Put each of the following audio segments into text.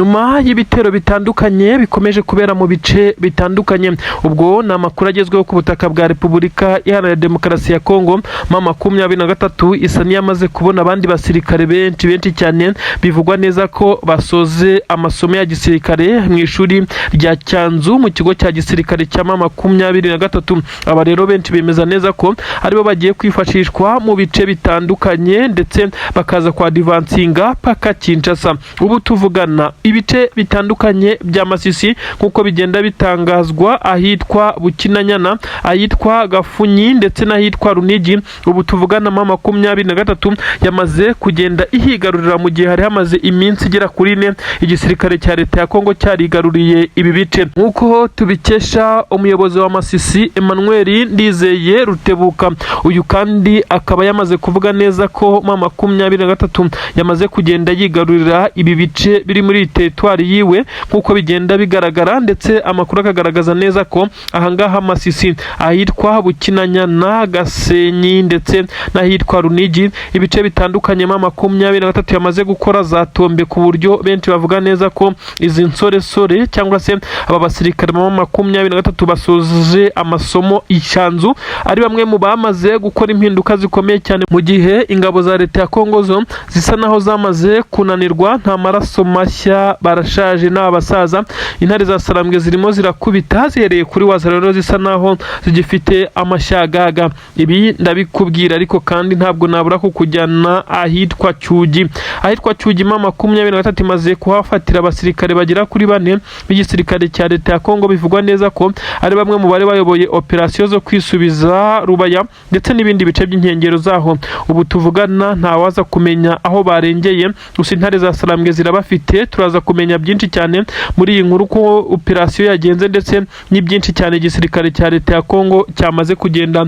Nyuma y'ibitero bitandukanye bikomeje kubera mu bice bitandukanye, ubwo ni amakuru agezweho ku butaka bwa Repubulika Iharanira Demokarasi ya Kongo. M23 isa n'iyamaze kubona abandi basirikare benshi benshi cyane, bivugwa neza ko basoze amasomo ya gisirikare mu ishuri rya Cyanzu, mu kigo cya gisirikare cya M23. Aba rero benshi bemeza neza ko aribo bagiye kwifashishwa mu bice bitandukanye, ndetse bakaza kwa advancinga paka Kinshasa. Ubu tuvugana, ibice bitandukanye bya Masisi, nk'uko bigenda bitangazwa, ahitwa Bukinanyana, ahitwa Gafunyi ndetse n'ahitwa Runigi, ubu tuvugana M23 yamaze kugenda ihigarurira, mu gihe hari hamaze iminsi igera kuri 4 igisirikare cya leta ya Kongo cyarigaruriye ibi bice, nk'uko tubikesha umuyobozi wa Masisi, Emmanuel Ndizeye Rutebuka. Uyu kandi akaba yamaze kuvuga neza ko M23 yamaze kugenda yigarurira ibi bice biri muri iyi teritwari yiwe, nk'uko bigenda bigaragara. Ndetse amakuru akagaragaza neza ko ahangaha Masisi, ahitwa Bukinanyana, Gasenyi ndetse n'ahitwa Runigi, ibice bitandukanye M23 yamaze gukora za tombe, ku buryo benshi bavuga neza ko izi nsoresore cyangwa se aba basirikare M23 basoje amasomo icyanzu ari bamwe mu bamaze gukora impinduka zikomeye cyane, mu gihe ingabo za leta ya Kongo zo zisa naho zamaze kunanirwa. Nta maraso mashya, barashaje, ni abasaza. Intare za Sarambwe zirimo zirakubita zihereye kuri Wazalendo, zisa naho zigifite amashyagaga. Ibi ndabikubwira, ariko kandi ntabwo nabura kukujyana ahitwa Cyugi. Ahitwa Cyugi, M23 imaze kuhafatira abasirikare bagera kuri bane b'igisirikare cya leta ya Kongo, bivugwa neza ko ari bamwe mu bari bayoboye operasiyo zo kwisubiza Rubaya ndetse n'ibindi bice by'inkengero zaho. Ubu tuvugana ntawaza kumenya aho barengeye, gusa intare za Sarambwe zirabafite. Turaza kumenya byinshi cyane muri iyi nkuru, ko operasiyo yagenze, ndetse ni byinshi cyane igisirikare cya leta ya Kongo cyamaze kugenda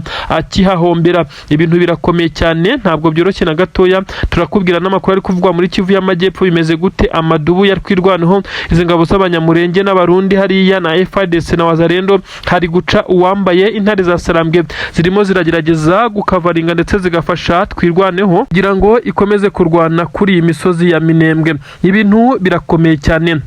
kihahombera. Ibintu birakomeye cyane, ntabwo byoroshye na gatoya. Turakubwira n'amakuru ari kuvugwa muri Kivu y'Amajyepfo, bimeze gute? Amadubu ya Twirwaneho, izi ngabo z'Abanyamurenge n'Abarundi hariya na FARDC na Wazalendo, hari guca uwambaye. Intare za Sarambwe zirimo ziragerageza gukavaringa ndetse zigafasha Twirwaneho kugira ngo ikomeze kurwana kuri iyi misozi ya Minembwe. Ibintu birakomeye cyane.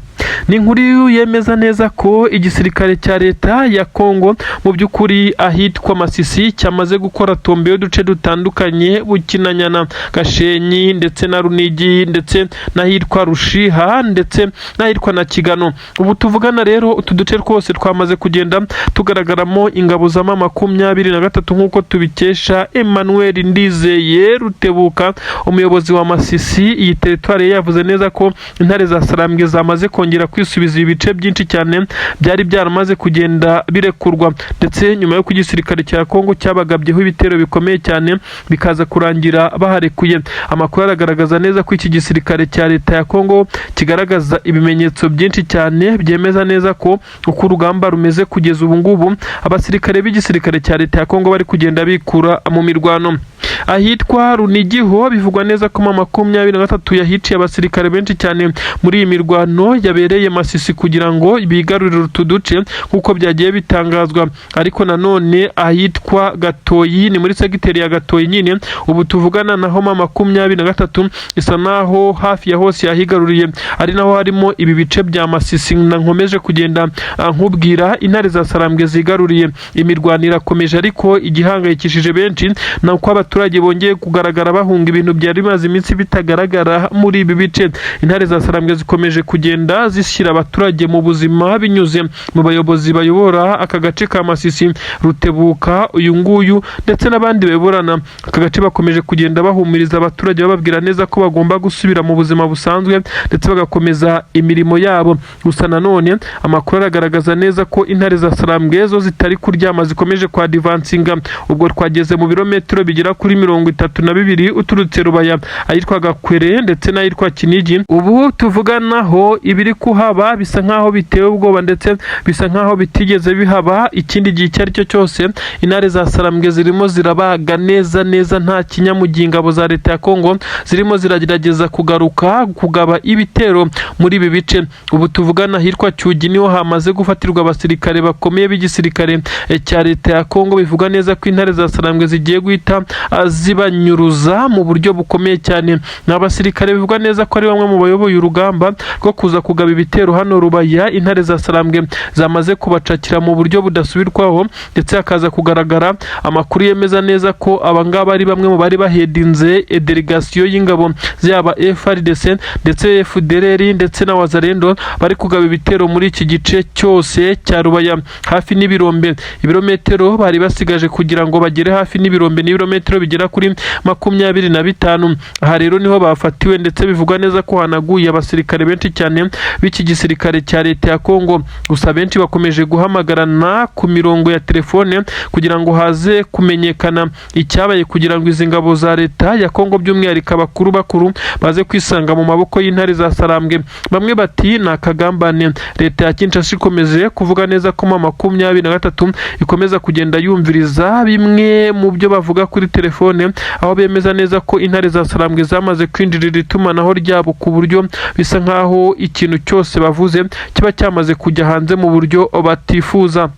Ni inkuru yemeza neza ko igisirikare cya leta ya Kongo mu by'ukuri ahitwa Masisi cyamaze gukora tombe y'uduce dutandukanye, Bukinanyana, Gashenyi ndetse na Runigi, ndetse n'ahitwa Rushiha ndetse n'ahitwa na Kigano. Ubu tuvugana rero, utu duce twose twamaze kugenda tugaragaramo ingabo za M23, nk'uko tubikesha Emmanuel Ndizeye Rutebuka, umuyobozi wa Masisi. Iyi teritwari yavuze neza ko intare za Sarambwe zamaze kongera kwisubiza ibice byinshi cyane byari byaramaze kugenda birekurwa, ndetse nyuma y'uko igisirikare cya Kongo cyabagabyeho ibitero bikomeye cyane, bikaza kurangira baharekuye. Amakuru aragaragaza neza ko iki gisirikare cya leta ya Kongo kigaragaza ibimenyetso byinshi cyane byemeza neza ko uko urugamba rumeze kugeza ubu ngubu, abasirikare b'igisirikare cya leta ya Kongo bari kugenda bikura mu mirwano. Ahitwa Runigiho bivugwa neza ko M23 yahiciye abasirikare benshi cyane muri iyi mirwano yabereye Masisi kugira ngo bigarurire utu duce, nk'uko byagiye bitangazwa. Ariko nanone ahitwa Gatoyi, ni muri segiteri ya Gatoyi nyine, ubu tuvugana naho M23 isa naho hafi ya hose yahigaruriye, ari naho harimo ibi bice bya Masisi na nkomeje kugenda nkubwira intare za Sarambwe zigaruriye. Imirwano irakomeje, ariko igihangayikishije benshi ni uko abaturage bongeye kugaragara bahunga, ibintu byari bimaze iminsi bitagaragara muri ibi bice. Intare za Sarambwe zikomeje kugenda zishyira abaturage mu buzima binyuze mu bayobozi bayobora aka gace ka Masisi, Rutebuka uyu nguyu ndetse n'abandi bayoborana aka gace. Bakomeje kugenda bahumuriza abaturage, bababwira neza ko bagomba gusubira mu buzima busanzwe ndetse bagakomeza imirimo yabo. Gusa nanone amakuru aragaragaza neza ko intare za Sarambwe zo zitari kuryama, zikomeje kwa advancinga. Ubwo twageze mu birometero bigera kuri 32 uturutse Rubaya, ahitwa Gakwere ndetse n'ahitwa Kinigi. Ubu tuvuganaho ibiri kuhaba bisa nkaho biteye ubwoba, ndetse bisa nkaho bitigeze bihaba ikindi gihe icyo ari cyo cyose. Intare za Sarambwe zirimo zirabaga neza neza nta kinyamugihe. Ingabo za leta ya Kongo zirimo ziragerageza kugaruka kugaba ibitero muri ibi bice. Ubu tuvugana ahitwa Cyugi niho hamaze gufatirwa abasirikare bakomeye b'igisirikare cya leta ya Kongo. Bivuga neza ko intare za Sarambwe zigiye guhita zibanyuruza mu buryo bukomeye cyane. Ni abasirikare bivugwa neza ko ari bamwe mu bayoboye urugamba rwo kuza kugaba ibitero hano Rubaya. Intare za Sarambwe zamaze kubacakira mu buryo budasubirwaho, ndetse hakaza kugaragara amakuru yemeza neza ko abangaba ari bamwe mu bari bahedinze delegasiyo y'ingabo zaba FARDC ndetse FDLR ndetse na Wazalendo, bari kugaba ibitero muri iki gice cyose cya Rubaya hafi n'ibirombe. Ibirometero bari basigaje kugira ngo bagere hafi n'ibirombe n'ibirometero bigera kuri 25. Aha rero niho bafatiwe, ndetse bivugwa neza ko hanaguye abasirikare benshi cyane b'iki gisirikare cya leta ya Kongo. Gusa benshi bakomeje guhamagarana ku mirongo ya telefone kugira ngo haze kumenyekana icyabaye, kugira ngo izi ngabo za leta ya Kongo, by'umwihariko abakuru bakuru, baze kwisanga mu maboko y'intare za Sarambwe. Bamwe bati ni akagambane. Leta ya Kinshasa ikomeje kuvuga neza ko M23 ikomeza kugenda yumviriza bimwe mu byo bavuga kuri telefone, aho bemeza neza ko intare za Sarambwe zamaze kwinjirira itumanaho ryabo, ku buryo bisa nkaho ikintu cyose bavuze kiba cyamaze kujya hanze mu buryo batifuza.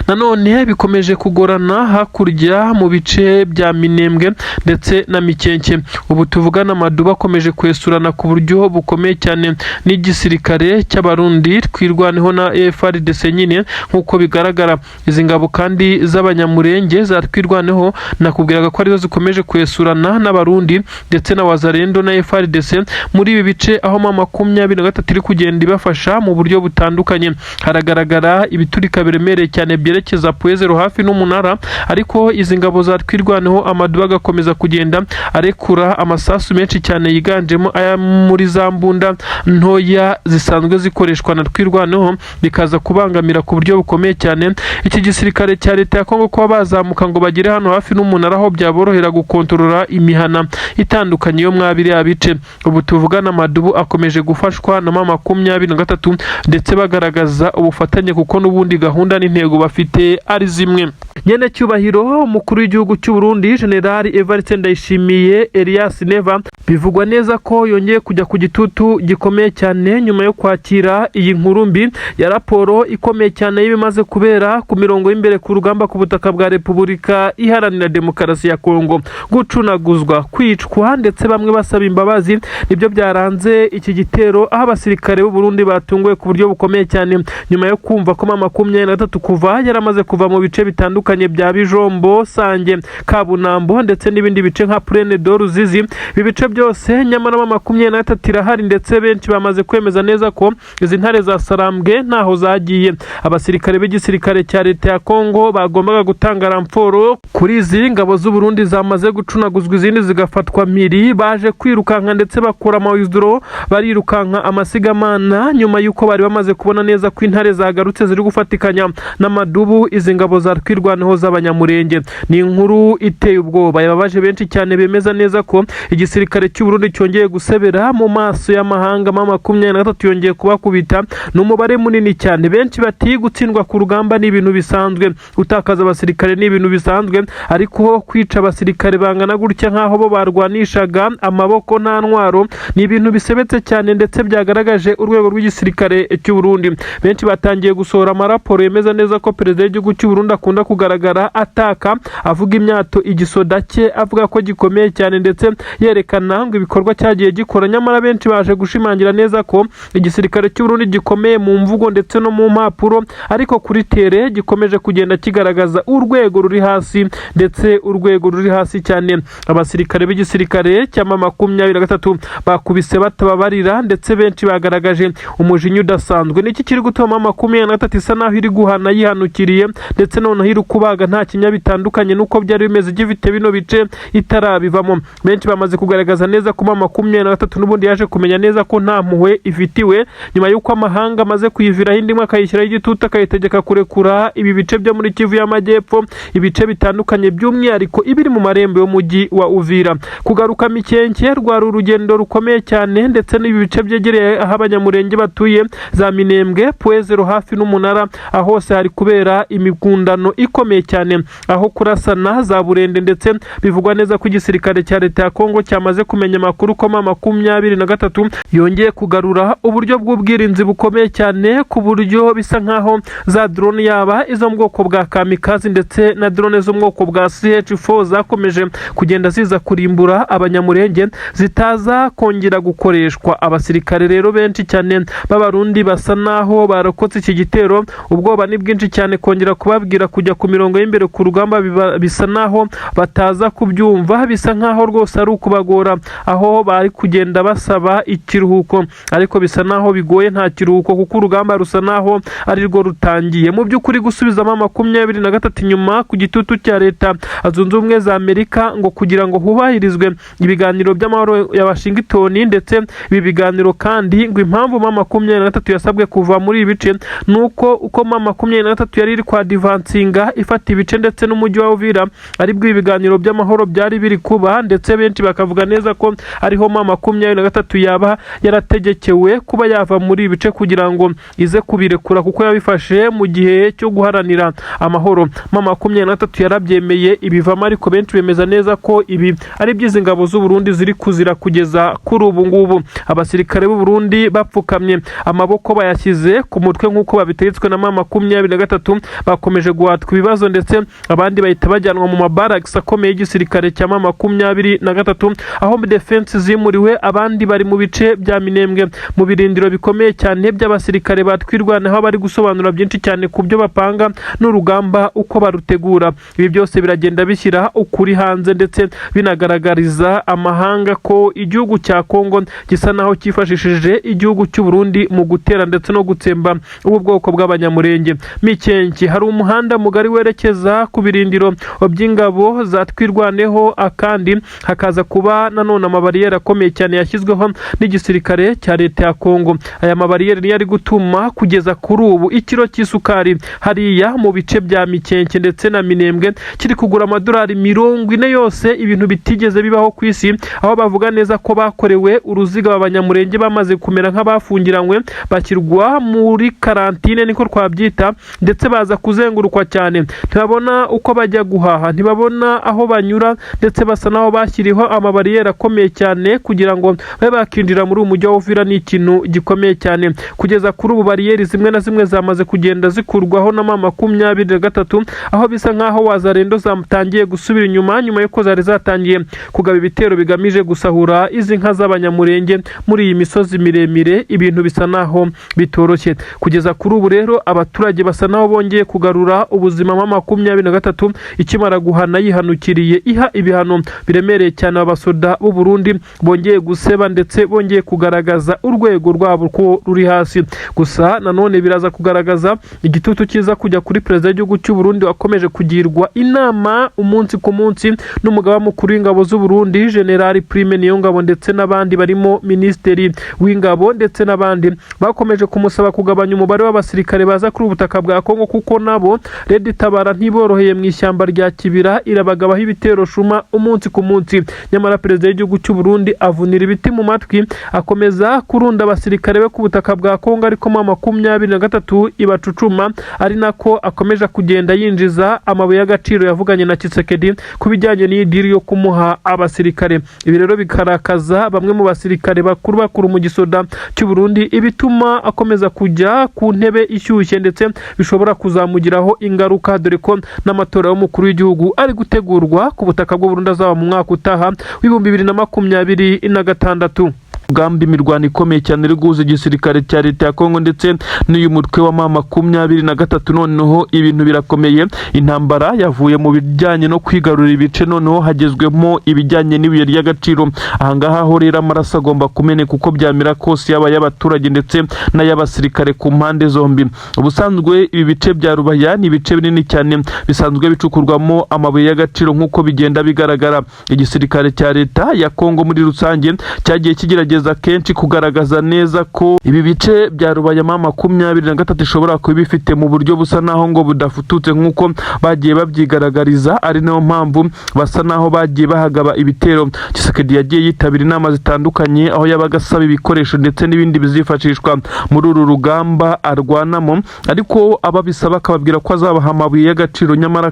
Nanone bikomeje kugorana hakurya mu bice bya Minembwe ndetse na Mikenke. Ubu tuvugana amaduba akomeje kwesurana ku buryo bukomeye cyane n'igisirikare cy'Abarundi, Twirwaneho na FARDC nyine. Nk'uko bigaragara, izi ngabo kandi z'Abanyamurenge za Twirwaneho nakubwiraga ko arizo zikomeje kwesurana n'Abarundi ndetse na Wazalendo na FARDC muri ibi bice, aho M23 iri kugenda ibafasha mu buryo butandukanye. Haragaragara ibiturika biremereye cyane byerekeza Pwezero hafi n'umunara, ariko izi ngabo za Twirwaneho, amaduba agakomeza kugenda arekura amasasu menshi cyane yiganjemo aya muri za mbunda ntoya zisanzwe zikoreshwa na Twirwaneho, bikaza kubangamira ku buryo bukomeye cyane iki gisirikare cya leta ya Kongo kuba bazamuka ngo bagere hano hafi n'umunara, aho byaborohera gukontorora imihana itandukanye yo mwa biriya bice. Ubu tuvugana amadubu akomeje gufashwa na M23, ndetse bagaragaza ubufatanye kuko n'ubundi gahunda n'intego bafite ari zimwe. Nyene cyubahiro umukuru w'igihugu cy'u Burundi, General Evariste Ndayishimiye Elias Neva, bivugwa neza ko yongeye kujya ku gitutu gikomeye cyane nyuma yo kwakira iyi nkuru mbi ya raporo ikomeye cyane y'ibimaze kubera ku mirongo y'imbere ku rugamba ku butaka bwa Repubulika Iharanira Demokarasi ya Kongo. Gucunaguzwa, kwicwa, ndetse bamwe basaba imbabazi, nibyo byaranze iki gitero, aho abasirikare b'u Burundi batunguwe ku buryo bukomeye cyane nyuma yo kumva ko M23 kuva yaramaze kuva mu bice bitandukanye bya Bijombo, Sange, Kabunambo ndetse n'ibindi bice nka Plaine de Ruzizi. Ibi bice byose nyamara M23 irahari, ndetse benshi bamaze kwemeza neza ko izi ntare za Sarambwe ntaho zagiye. Abasirikare b'igisirikare cya leta ya Kongo bagombaga gutanga renfort kuri izi ngabo z'u Burundi zamaze gucunaguzwa, izindi zigafatwa mpiri, baje kwirukanka ndetse bakura amawizidoro, barirukanka amasigamana nyuma y'uko bari bamaze kubona neza ko intare zagarutse ziri gufatikanya n'amadubu izi ngabo za Twirwaneho z'Abanyamurenge. Ni inkuru iteye ubwoba yababaje benshi cyane, bemeza neza ko igisirikare cy'u Burundi cyongeye gusebera mu maso y'amahanga. M23 yongeye kubakubita, ni umubare munini cyane. Benshi bati gutsindwa ku rugamba ni ibintu bisanzwe, gutakaza abasirikare ni ibintu bisanzwe, ariko kwica abasirikare bangana gutya nk'aho bo barwanishaga amaboko nta ntwaro ni ibintu bisebetse cyane, ndetse byagaragaje urwego rw'igisirikare cy'u Burundi. Benshi batangiye gusohora amaraporo yemeza neza ko perezida w'igihugu cy'u Burundi akunda kugaragara ataka, avuga imyato igisoda cye, avuga ko gikomeye cyane, ndetse yerekana ngo ibikorwa cyagiye gikora. Nyamara benshi baje gushimangira neza ko igisirikare cy'u Burundi gikomeye mu mvugo ndetse no mu mpapuro, ariko kuri terrain gikomeje kugenda kigaragaza urwego ruri hasi, ndetse urwego ruri hasi cyane. Abasirikare b'igisirikare cya M23 bakubise batababarira, ndetse benshi bagaragaje umujinya udasanzwe. Niki kiri gutuma M23 isa naho iri guhana yihanukiriye, ndetse noneho iri kubaga nta kinya, bitandukanye n'uko byari bimeze igifite bino bice itarabivamo? Benshi bamaze kugaragaza neza ko M23 n'ubundi yaje kumenya neza ko nta mpuhwe ifitiwe, nyuma y'uko amahanga amaze kuyiviraho indi imwe, akayishyiraho igitutu, akayitegeka kurekura ibi bice byo muri Kivu y'Amajyepfo, ibice bitandukanye, by'umwihariko ibiri mu marembo y'umujyi wa Uvira. Kugaruka Mikenke rwari urugendo rukomeye cyane, ndetse n'ibi bice byegereye aho Abanyamurenge batuye, za Minembwe, Pwezero hafi n'umunara, aho hose hari kubera kubera imikundano ikomeye cyane, aho kurasana za burende, ndetse bivugwa neza ko igisirikare cya leta ya Kongo cyamaze kumenya amakuru ko M23 yongeye kugarura uburyo bw'ubwirinzi bukomeye cyane, ku buryo bisa nkaho za drone, yaba izo mu bwoko bwa kamikaze ndetse na drone zo mu bwoko bwa CH4 zakomeje kugenda ziza kurimbura Abanyamurenge, zitaza kongera gukoreshwa. Abasirikare rero benshi cyane b'Abarundi basa naho barokotse iki gitero. Ubwoba ni bwinshi cyane, kongera kubabwira kujya ku mirongo y'imbere ku rugamba bisa naho bataza kubyumva, bisa nkaho rwose ari ukubagora, aho bari kugenda basaba ikiruhuko, ariko bisa naho bigoye, nta kiruhuko kuko urugamba rusa naho ari rwo rutangiye. Mu by'ukuri, gusubizamo 23 inyuma ku gitutu cya Leta Zunze Ubumwe za Amerika ngo kugira ngo hubahirizwe ibiganiro by'amahoro ya Washington, ndetse ibi biganiro kandi ngo impamvu M23 yasabwe kuva muri ibi bice ni uko uko M23 yari iri kwadvancinga ifata ibice ndetse n'umujyi wa Uvira, aribwo ibi biganiro by'amahoro byari biri kuba, ndetse benshi bakavuga neza ko ariho M23 yaba yarategekewe kuba yava muri ibi bice kugira ngo ize kubirekura, kuko yabifashe mu gihe cyo guharanira amahoro. M23 yarabyemeye ibivamo, ariko benshi bemeza neza ko ibi ari by'izi ngabo z'u Burundi ziri kuzira kugeza kuri ubu ngubu. Abasirikare b'u Burundi bapfukamye, amaboko bayashyize ku mutwe nk'uko babitegetswe na M23, bakomeje guhatwa ibibazo, ndetse abandi bahita bajyanwa mu mabaragisi akomeye y'igisirikare cya M23, aho defense zimuriwe. Abandi bari mu bice bya Minembwe mu birindiro bikomeye cyane by'abasirikare batwirwanaho, bari gusobanura byinshi cyane ku byo bapanga n'urugamba uko barutegura. Ibi byose biragenda bishyira ukuri hanze, ndetse binagaragariza amahanga ko igihugu cya Kongo gisa naho cyifashishije igihugu cy'u Burundi mu gutera ndetse no gutsemba ubu bwoko bw'Abanyamurenge. Mikenke hari umuhanda mugari werekeza ku birindiro by'ingabo za Twirwaneho, akandi hakaza kuba nanone amabariyeri akomeye cyane yashyizweho n'igisirikare cya leta ya Kongo. Aya mabariyeri niyo ari gutuma kugeza kuri ubu ikiro cy'isukari hariya mu bice bya Mikenke ndetse na Minembwe kiri kugura amadolari 40 yose, ibintu bitigeze bibaho ku isi, aho bavuga neza ko bakorewe uruziga. Abanyamurenge bamaze kumera nk'abafungiranywe, bashyirwa muri quarantine niko twabyita, ndetse baza kuzengurukwa cyane, ntibabona uko bajya guhaha, ntibabona aho banyura, ndetse basa n'aho bashyiriweho amabariyeri akomeye cyane kugira ngo babe bakinjira muri uyu mujyi wa Uvira. Ni ikintu gikomeye cyane. Kugeza kuri ubu bariyeri zimwe na zimwe zamaze kugenda zikurwaho na M23, aho bisa nk'aho Wazalendo zatangiye gusubira inyuma nyuma y'uko zari zatangiye kugaba ibitero bigamije gusahura izi nka z'Abanyamurenge muri iyi misozi miremire. Ibintu bisa naho bitoroshye. Kugeza kuri ubu rero abaturage basa naho bongeye kugarura ubuzima. M23 ikimara guhana yihanukiriye, iha ibihano biremereye cyane abasoda b'u Burundi, bongeye guseba ndetse bongeye kugaragaza urwego rwabo ko ruri hasi. Gusa nanone biraza kugaragaza igitutu cyiza kujya kuri perezida w'igihugu cy'u Burundi, wakomeje kugirwa inama umunsi ku munsi n'umugaba mukuru w'ingabo z'u Burundi, General Prime Niyongabo, ndetse n'abandi barimo minisitiri w'ingabo ndetse n'abandi bakomeje kumusaba kugabanya umubare w'abasirikare baza kuri ubutaka bwa Kongo, kuko nabo Red Tabara ntiboroheye mu ishyamba rya Kibira, irabagabaho ibitero shuma umunsi ku munsi. Nyamara perezida w'igihugu cy'u Burundi avunira ibiti mu matwi, akomeza kurunda abasirikare be ku butaka bwa Kongo, ariko M23 ibacucuma, ari nako akomeje kugenda yinjiza amabuye y'agaciro yavuganye na Tshisekedi ku bijyanye n'iyi deal yo kumuha abasirikare. Ibi rero bikarakaza bamwe mu basirikare bakuru bakuru mu gisoda cy'u Burundi, ibituma akomeza kujya ku ntebe ishyushye, ndetse bishobora kuzamugiraho ingaruka, dore ko n'amatora y'umukuru w'igihugu ari gutegurwa ku butaka bw'u Burundi azaba mu mwaka utaha w'2026. Ugamba imirwano ikomeye cyane iri guhuza igisirikare cya leta ya Kongo ndetse n'uyu mutwe wa M23. Noneho ibintu birakomeye, intambara yavuye mu bijyanye no kwigarurira ibice, noneho hagezwemo ibijyanye n'ibuye ry'agaciro. Ahangaha ho rero amaraso agomba kumeneka uko byamera kose, yaba ay'abaturage ndetse n'ay'abasirikare ku mpande zombi. Ubusanzwe ibi bice bya Rubaya ni ibice binini cyane bisanzwe bicukurwamo amabuye y'agaciro. Nk'uko bigenda bigaragara, igisirikare cya leta ya Kongo muri rusange cyagiye kigerageza igerageza kenshi kugaragaza neza ko ibi bice bya Rubaya M23 ishobora kuba ifite mu buryo busa naho ngo budafututse nk'uko bagiye babyigaragariza, ari nayo mpamvu basa naho bagiye bahagaba ibitero. Tshisekedi yagiye yitabira inama zitandukanye aho yabaga asaba ibikoresho ndetse n'ibindi bizifashishwa muri uru rugamba arwanamo, ariko ababisaba akababwira ko azabaha amabuye y'agaciro, nyamara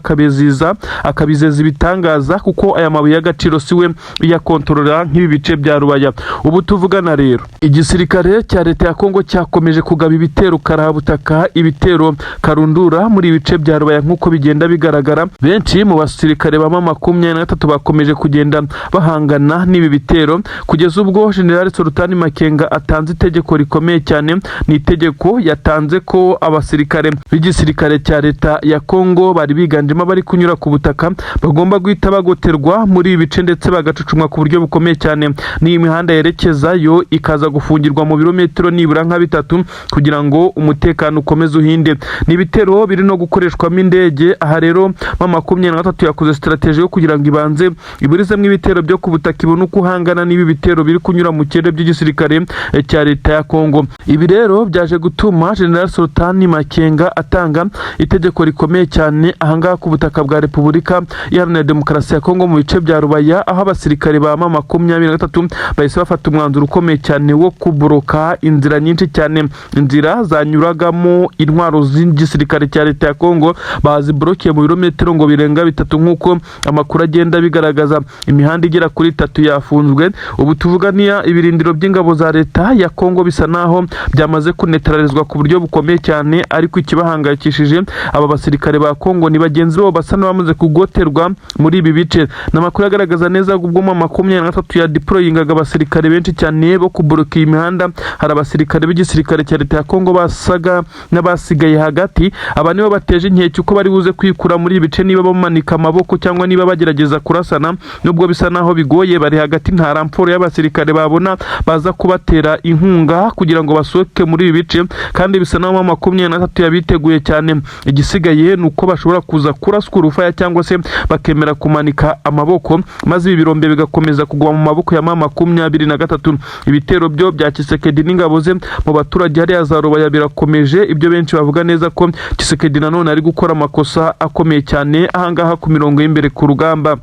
akabizeza ibitangaza kuko aya mabuye y'agaciro si we uyakontorora nk'ibi bice bya Rubaya. Ubu tuvugana rero, igisirikare cya leta ya Kongo cyakomeje kugaba ibitero karahabutaka, ibitero karundura muri ibi bice bya Rubaya nk'uko bigenda bigaragara. Benshi mu basirikare ba M23 bakomeje kugenda bahangana n'ibi bitero kugeza ubwo General Sultani Makenga atanze itegeko rikomeye cyane. Ni itegeko yatanze ko abasirikare b'igisirikare cya leta ya Kongo bari biganjemo abari kunyura ku butaka bagomba guhita bagoterwa muri ibi bice ndetse bagacucumwa ku buryo bukomeye cyane, n'iyi mihanda yerekezayo ikaza gufungirwa mu birometero nibura nka 3 kugira ngo umutekano ukomeze uhinde. Ni ibitero biri no gukoreshwamo indege. Aha rero M23 yakoze strategy yo kugira ngo ibanze iburizemo ibitero byo ku butaka, ibone uko uhangana n'ibi bitero biri kunyura mu kirere by'igisirikare cya leta ya Kongo. Ibi rero byaje gutuma General Sultani Makenga atanga itegeko rikomeye cyane ahangaha ku butaka bwa Repubulika Iharanira Demokarasi ya Kongo mu bice bya Rubaya, aho abasirikare ba M23 bahise bafata umwanzuro ukomeye cyane wo kuboroka inzira nyinshi cyane, inzira zanyuragamo intwaro z'igisirikare cya leta ya Kongo baziborokeye mu birometero ngo birenga 3 nk'uko amakuru agenda bigaragaza. Imihanda igera kuri 3 yafunzwe. Ubu tuvuganiya ibirindiro by'ingabo za leta ya Kongo bisa naho byamaze kunetralizwa ku buryo bukomeye cyane, ariko ikibahangayikishije aba basirikare ba Kongo ni bagenzi babo basa n'abamaze kugoterwa muri ibi bice. Ni amakuru agaragaza neza ubwo M23 ya deployingaga abasirikare benshi cyane bo kuboroka iyi mihanda, hari abasirikare b'igisirikare cya leta ya Kongo basaga n'abasigaye hagati. Aba nibo bateje inkeke uko bari buze kwikura muri ibi bice, niba bamanika amaboko cyangwa niba bagerageza kurasana, nubwo bisa naho bigoye. Bari hagati, nta renfort y'abasirikare babona baza kubatera inkunga kugira ngo basohoke muri ibi bice, kandi bisa naho M23 yabiteguye cyane. Igisigaye ni uko bashobora kuza kuraswa urufaya cyangwa se bakemera kumanika amaboko, maze ibi birombe bigakomeza kugwa mu maboko ya M23. Ibitero byo bya Tshisekedi n'ingabo ze mu baturage hariya za Rubaya birakomeje, ibyo benshi bavuga neza ko Tshisekedi nanone ari gukora amakosa akomeye cyane ahangaha ku mirongo y'imbere ku rugamba.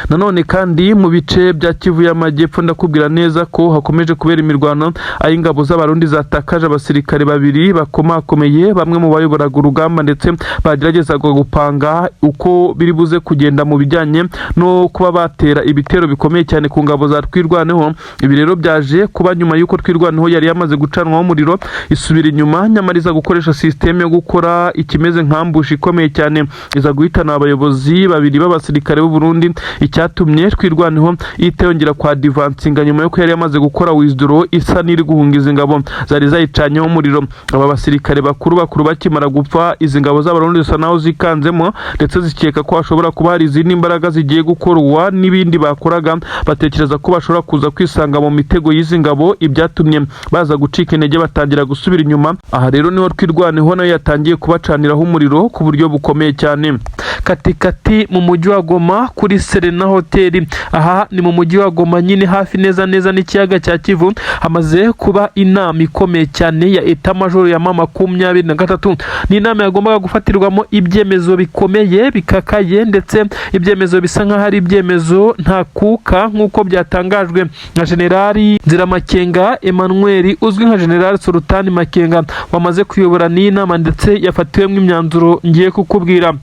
Nanone kandi mu bice bya Kivu y'Amajyepfo, ndakubwira neza ko hakomeje kubera imirwano, aho ingabo z'Abarundi zatakaje abasirikare babiri bakomakomeye, bamwe mu bayoboraga urugamba ndetse bageragezaga gupanga uko biri buze kugenda mu bijyanye no kuba batera ibitero bikomeye cyane ku ngabo za Twirwaneho. Ibi rero byaje kuba nyuma y'uko Twirwaneho yari yamaze gucanwaho umuriro isubira inyuma, nyamara iza gukoresha sisiteme yo gukora ikimeze nk'ambush ikomeye cyane, iza guhitana abayobozi babiri b'abasirikare b'u Burundi, icyatumye Twirwaneho ihita yongera kwa advancinga nyuma y'uko yari yamaze gukora withdraw isa n'iri guhunga izi ngabo zari zayicanyeho umuriro. Aba basirikare bakuru bakuru bakimara gupfa, izi ngabo z'Abarundi zisa naho zikanzemo ndetse zikeka ko hashobora kuba hari izindi mbaraga zigiye gukorwa n'ibindi bakoraga, batekereza ko bashobora kuza kwisanga mu mitego y'izi ngabo, ibyatumye baza gucika intege batangira gusubira inyuma. Aha rero niho Twirwaneho nayo yatangiye kubacaniraho umuriro ku buryo bukomeye cyane. Katikati mu mujyi wa Goma kuri Serena Hoteli, aha ni mu mujyi wa Goma nyine hafi neza neza n'ikiyaga cya Kivu, hamaze kuba inama ikomeye cyane ya état-major ya M23. Ni inama yagombaga gufatirwamo ibyemezo bikomeye bikakaye, ndetse ibyemezo bisa nk'aho ari ibyemezo ntakuka, nk'uko byatangajwe na Generali Nziramakenga Emmanuel uzwi nka Generali Sultani Makenga wamaze kuyobora n'iyi nama, ndetse yafatiwemo imyanzuro ngiye kukubwira.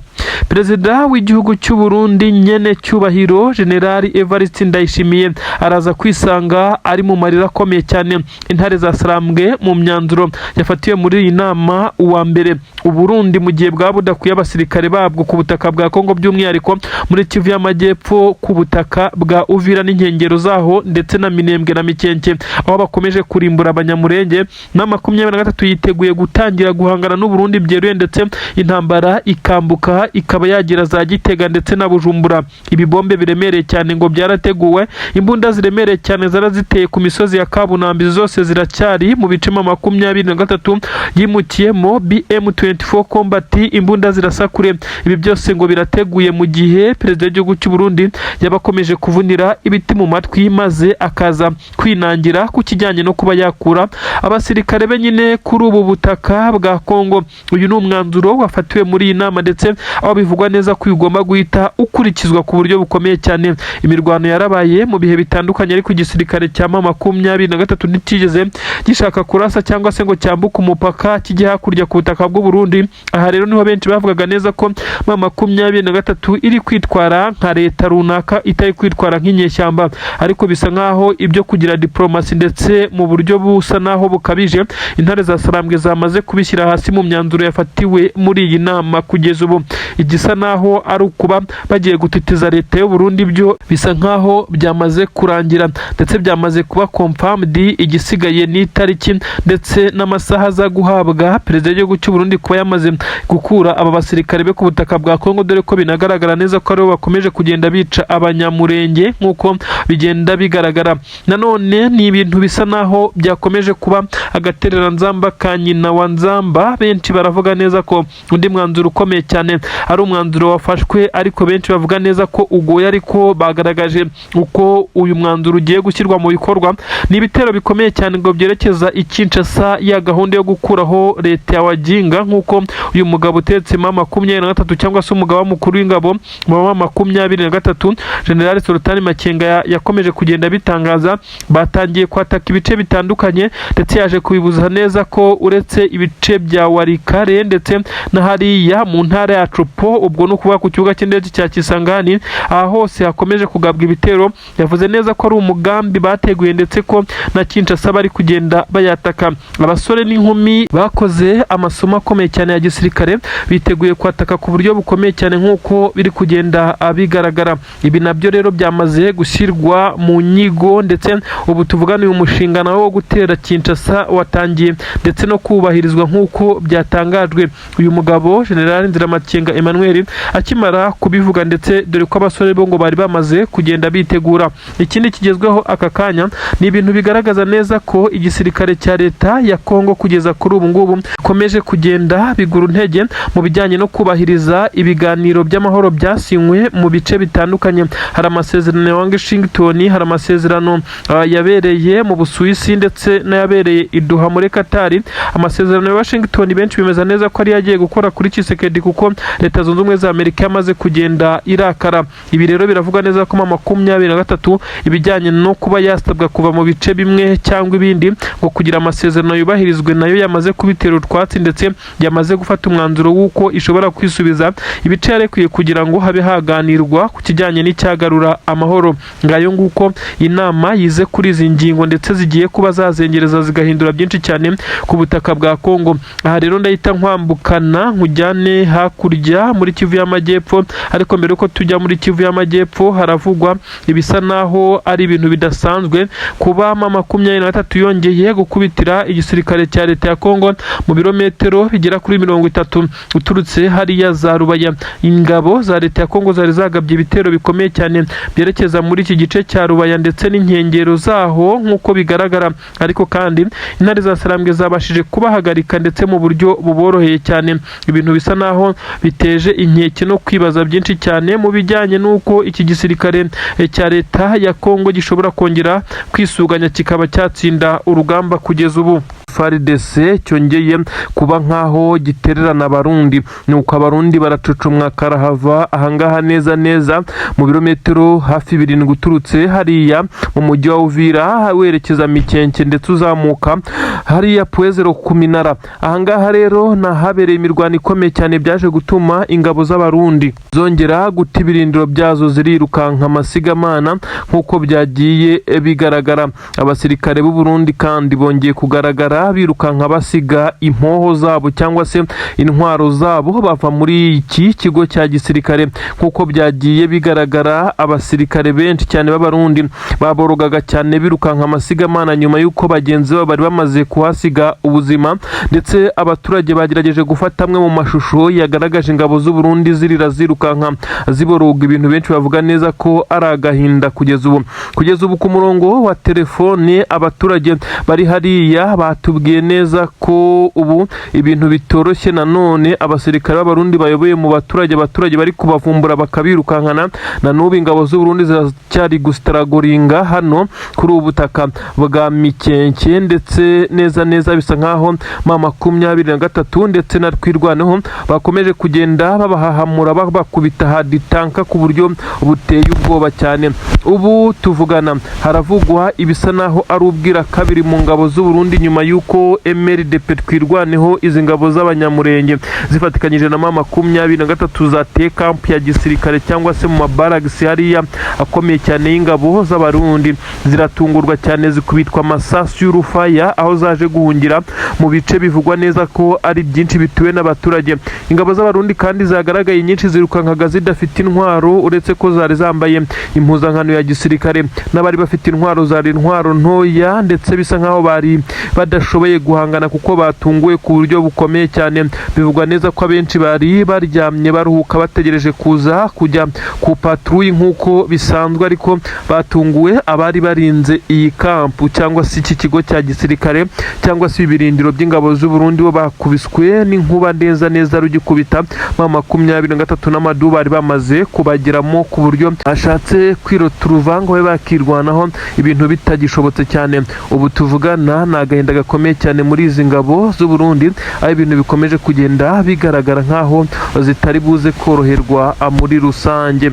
Perezida w'igihugu cy'u Burundi nyene cyubahiro Generali Evariste Ndayishimiye araza kwisanga ari mu marira akomeye cyane. Intare za Sarambwe mu myanzuro yafatiwe muri iyi nama, uwa mbere, Uburundi mu gihe bwaba budakuye abasirikare babwo ku butaka bwa Kongo, by'umwihariko muri Kivu y'Amajyepfo ku butaka bwa Uvira n'inkengero zaho ndetse na Minembwe na Mikenke aho bakomeje kurimbura Abanyamurenge, M23 yiteguye gutangira guhangana n'Uburundi byeruye, ndetse intambara ikambuka ikaba yagera za Gitega ndetse na Bujumbura. Ibibombe biremereye cyane ngo byarateguwe, imbunda ziremereye cyane zaraziteye ku misozi ya Kabunambi, zose ziracyari mu bice 23 yimukiyemo BM24 Combat, imbunda zirasa kure. Ibi byose ngo birateguye mu gihe perezida w'igihugu cy'u Burundi yabakomeje kuvunira ibiti mu matwi, maze akaza kwinangira ku kijyanye no kuba yakura abasirikare be nyine kuri ubu butaka bwa Kongo. Uyu ni umwanzuro wafatiwe muri iyi nama, ndetse aho bivugwa neza ko ugomba guhita ukurikizwa ku buryo bukomeye cyane. Imirwano yarabaye mu bihe bitandukanye, ariko igisirikare cya M23 ntikigeze gishaka kurasa cyangwa se ngo cyambuke umupaka kijye hakurya ku butaka bw'u Burundi. Aha rero niho benshi bavugaga neza ko M23 iri kwitwara nka leta runaka, itari kwitwara nk'inyeshyamba, ariko bisa nkaho ibyo kugira diplomasi ndetse mu buryo busa naho bukabije, intare za Sarambwe zamaze kubishyira hasi mu myanzuro yafatiwe muri iyi nama. Kugeza ubu igisa naho ari ukuba bagiye gutitiza leta y'u Burundi, byo bisa nkaho byamaze kurangira ndetse byamaze kuba confirmed. Igisigaye ni itariki ndetse n'amasaha aza guhabwa perezida w'igihugu cy'u Burundi kuba yamaze gukura aba basirikare be ku butaka bwa Kongo, dore ko binagaragara neza ko aribo bakomeje kugenda bica Abanyamurenge nk'uko bigenda bigaragara. Nanone ni ibintu bisa naho byakomeje kuba agatereranzamba ka nyina wa Nzamba. Benshi baravuga neza ko undi mwanzuro ukomeye cyane ari umwanzuro wafashwe, ariko benshi bavuga neza ko ugoye, ariko bagaragaje uko uyu mwanzuro ugiye gushyirwa mu bikorwa. Ni ibitero bikomeye cyane ngo byerekeza i Kinshasa, ya gahunda yo gukuraho leta ya Waginga, nk'uko uyu mugabo utetse M23 cyangwa se umugaba mukuru w'ingabo mu M23, General Sultani Makenga, yakomeje kugenda bitangaza. Batangiye kwataka ibice bitandukanye, ndetse yaje kubibuza neza ko uretse ibice bya Walikale ndetse na hariya mu ntara ya Tshopo, ubwo ni ukuvuga ku kibuga cy'indege cya Kisangani, aha hose hakomeje kugabwa ibitero. Yavuze neza ko ari umugambi bateguye, ndetse ko na Kinshasa bari kugenda bayataka. Abasore n'inkumi bakoze amasomo akomeye cyane ya gisirikare biteguye kwataka ku buryo bukomeye cyane nk'uko biri kugenda bigaragara. Ibi nabyo rero byamaze gushyirwa mu nyigo, ndetse ubu tuvugana uyu mushinga nawo wo gutera Kinshasa watangiye ndetse no kubahirizwa nk'uko byatangajwe. Uyu mugabo General Nziramakenga Emmanuel akimara kubivuga, ndetse dore ko abasore bo ngo bari bamaze kugenda bitegura. Ikindi kigezweho aka kanya ni ibintu bigaragaza neza ko igisirikare cya leta ya Kongo kugeza kuri ubu ngubu bikomeje kugenda bigura intege mu bijyanye no kubahiriza ibiganiro by'amahoro byasinywe mu bice bitandukanye. Hari amasezerano ya Washington, hari amasezerano yabereye mu Busuwisi ndetse n'ayabereye i Doha muri Qatar. Amasezerano ya Washington benshi bemeza neza ko ari yagiye gukora kuri Tshisekedi, kuko Leta Zunze Ubumwe za Amerika yamaze kugenda irakara. Ibi rero biravuga neza ko M23 ibijyanye no kuba yasabwa kuva mu bice bimwe cyangwa ibindi ngo kugira amasezerano yubahirizwe, nayo yamaze kubitera utwatsi, ndetse yamaze gufata umwanzuro w'uko ishobora kwisubiza ibice yarekuye kugira ngo habe haganirwa ku kijyanye n'icyagarura amahoro. Ngayo nguko, inama yize kuri izi ngingo ndetse zigiye kuba zazengereza zigahindura byinshi cyane ku butaka bwa Kongo. Aha rero ndahita nkwambukana nkujyane hakurya muri Kivu y'Amajyepfo, ariko mbere yuko tujya muri Kivu y'Amajyepfo, haravugwa ibisa naho ari ibintu bidasanzwe kuba M23 yongeye gukubitira igisirikare cya leta ya Kongo mu birometero bigera kuri 30 uturutse hariya za Rubaya. Ingabo za leta ya Kongo zari zagabye ibitero bikomeye cyane byerekeza muri iki gice cya Rubaya ndetse n'inkengero zaho nk'uko bigaragara, ariko kandi intare za Sarambwe zabashije kubahagarika ndetse mu buryo buboroheye cyane. Ibintu bisa naho biteje inkeke no kwibaza byinshi cyane mu bijyanye n'uko iki gisirikare cya leta ya Kongo gishobora kongera kwisuganya kikaba cyatsinda urugamba. Kugeza ubu FARDC cyongeye kuba nkaho gitererana Abarundi, nuko Abarundi baracucumwa karahava. Ahangaha neza neza mu birometero hafi 7 uturutse hariya mu mujyi wa Uvira werekeza Mikenke ndetse uzamuka hariya Pwezero ku minara, ahangaha rero ni ahabereye imirwano ikomeye cyane byaje gutuma ingabo z'Abarundi zongera guta ibirindiro byazo zirirukanka amasigamana nk'uko byagiye bigaragara. Abasirikare b'u Burundi kandi bongeye kugaragara kugenda birukanka basiga impoho zabo cyangwa se intwaro zabo, bava muri iki kigo cya gisirikare. Nk'uko byagiye bigaragara, abasirikare benshi cyane b'Abarundi baborogaga cyane birukanka amasigamana nyuma y'uko bagenzi babo bari bamaze kuhasiga ubuzima. Ndetse abaturage bagerageje gufata amwe mu mashusho yagaragaje ingabo z'u Burundi zirira, zirukanka, ziboroga, ibintu benshi bavuga neza ko ari agahinda. Kugeza ubu ku murongo wa telefone abaturage bari hariya batubwiye neza ko ubu ibintu bitoroshye. Nanone abasirikare b'Abarundi bayoboye mu baturage, abaturage bari kubavumbura bakabirukankana. Na n'ubu ingabo z'u Burundi ziracyari gustrugglinga hano kuri ubu butaka bwa Mikenke, ndetse neza neza bisa nkaho M23 ndetse na Twirwaneho bakomeje kugenda babahahamura, babakubita haditanka ku buryo buteye ubwoba cyane. Ubu tuvugana haravugwa ibisa naho ari ubwira kabiri mu ngabo z'u Burundi, nyuma y'uko MRDP Twirwaneho, izi ngabo z'Abanyamurenge zifatikanyije na M23, zateye kampu ya gisirikare cyangwa se mu mabaragisi hariya akomeye cyane y'ingabo z'Abarundi, ziratungurwa cyane, zikubitwa amasasu y'urufaya, aho zaje guhungira mu bice bivugwa neza ko ari byinshi bituwe n'abaturage. Ingabo z'Abarundi kandi zagaragaye nyinshi zirukankaga zidafite intwaro, uretse ko zari zambaye impuzankano ya gisirikare. N'abari bafite intwaro zari intwaro ntoya, ndetse bisa nkaho bari badashoboye guhangana kuko batunguwe ku buryo bukomeye cyane. Bivugwa neza ko abenshi bari baryamye baruhuka, bategereje kuza kujya ku patrouille nk'uko bisanzwe, ariko batunguwe. Abari barinze iyi kampu cyangwa se iki kigo cya gisirikare cyangwa se ibirindiro by'ingabo z'u Burundi bo bakubiswe n'inkuba neza neza rugikubita. M23 n'amadu bari bamaze kubageramo ku buryo bashatse kwirota uruvango babe bakirwanaho, ibintu bitagishobotse cyane. Ubu tuvugana ni agahinda gakomeye cyane muri izi ngabo z'u Burundi, aho ibintu bikomeje kugenda bigaragara nk'aho zitari buze koroherwa muri rusange.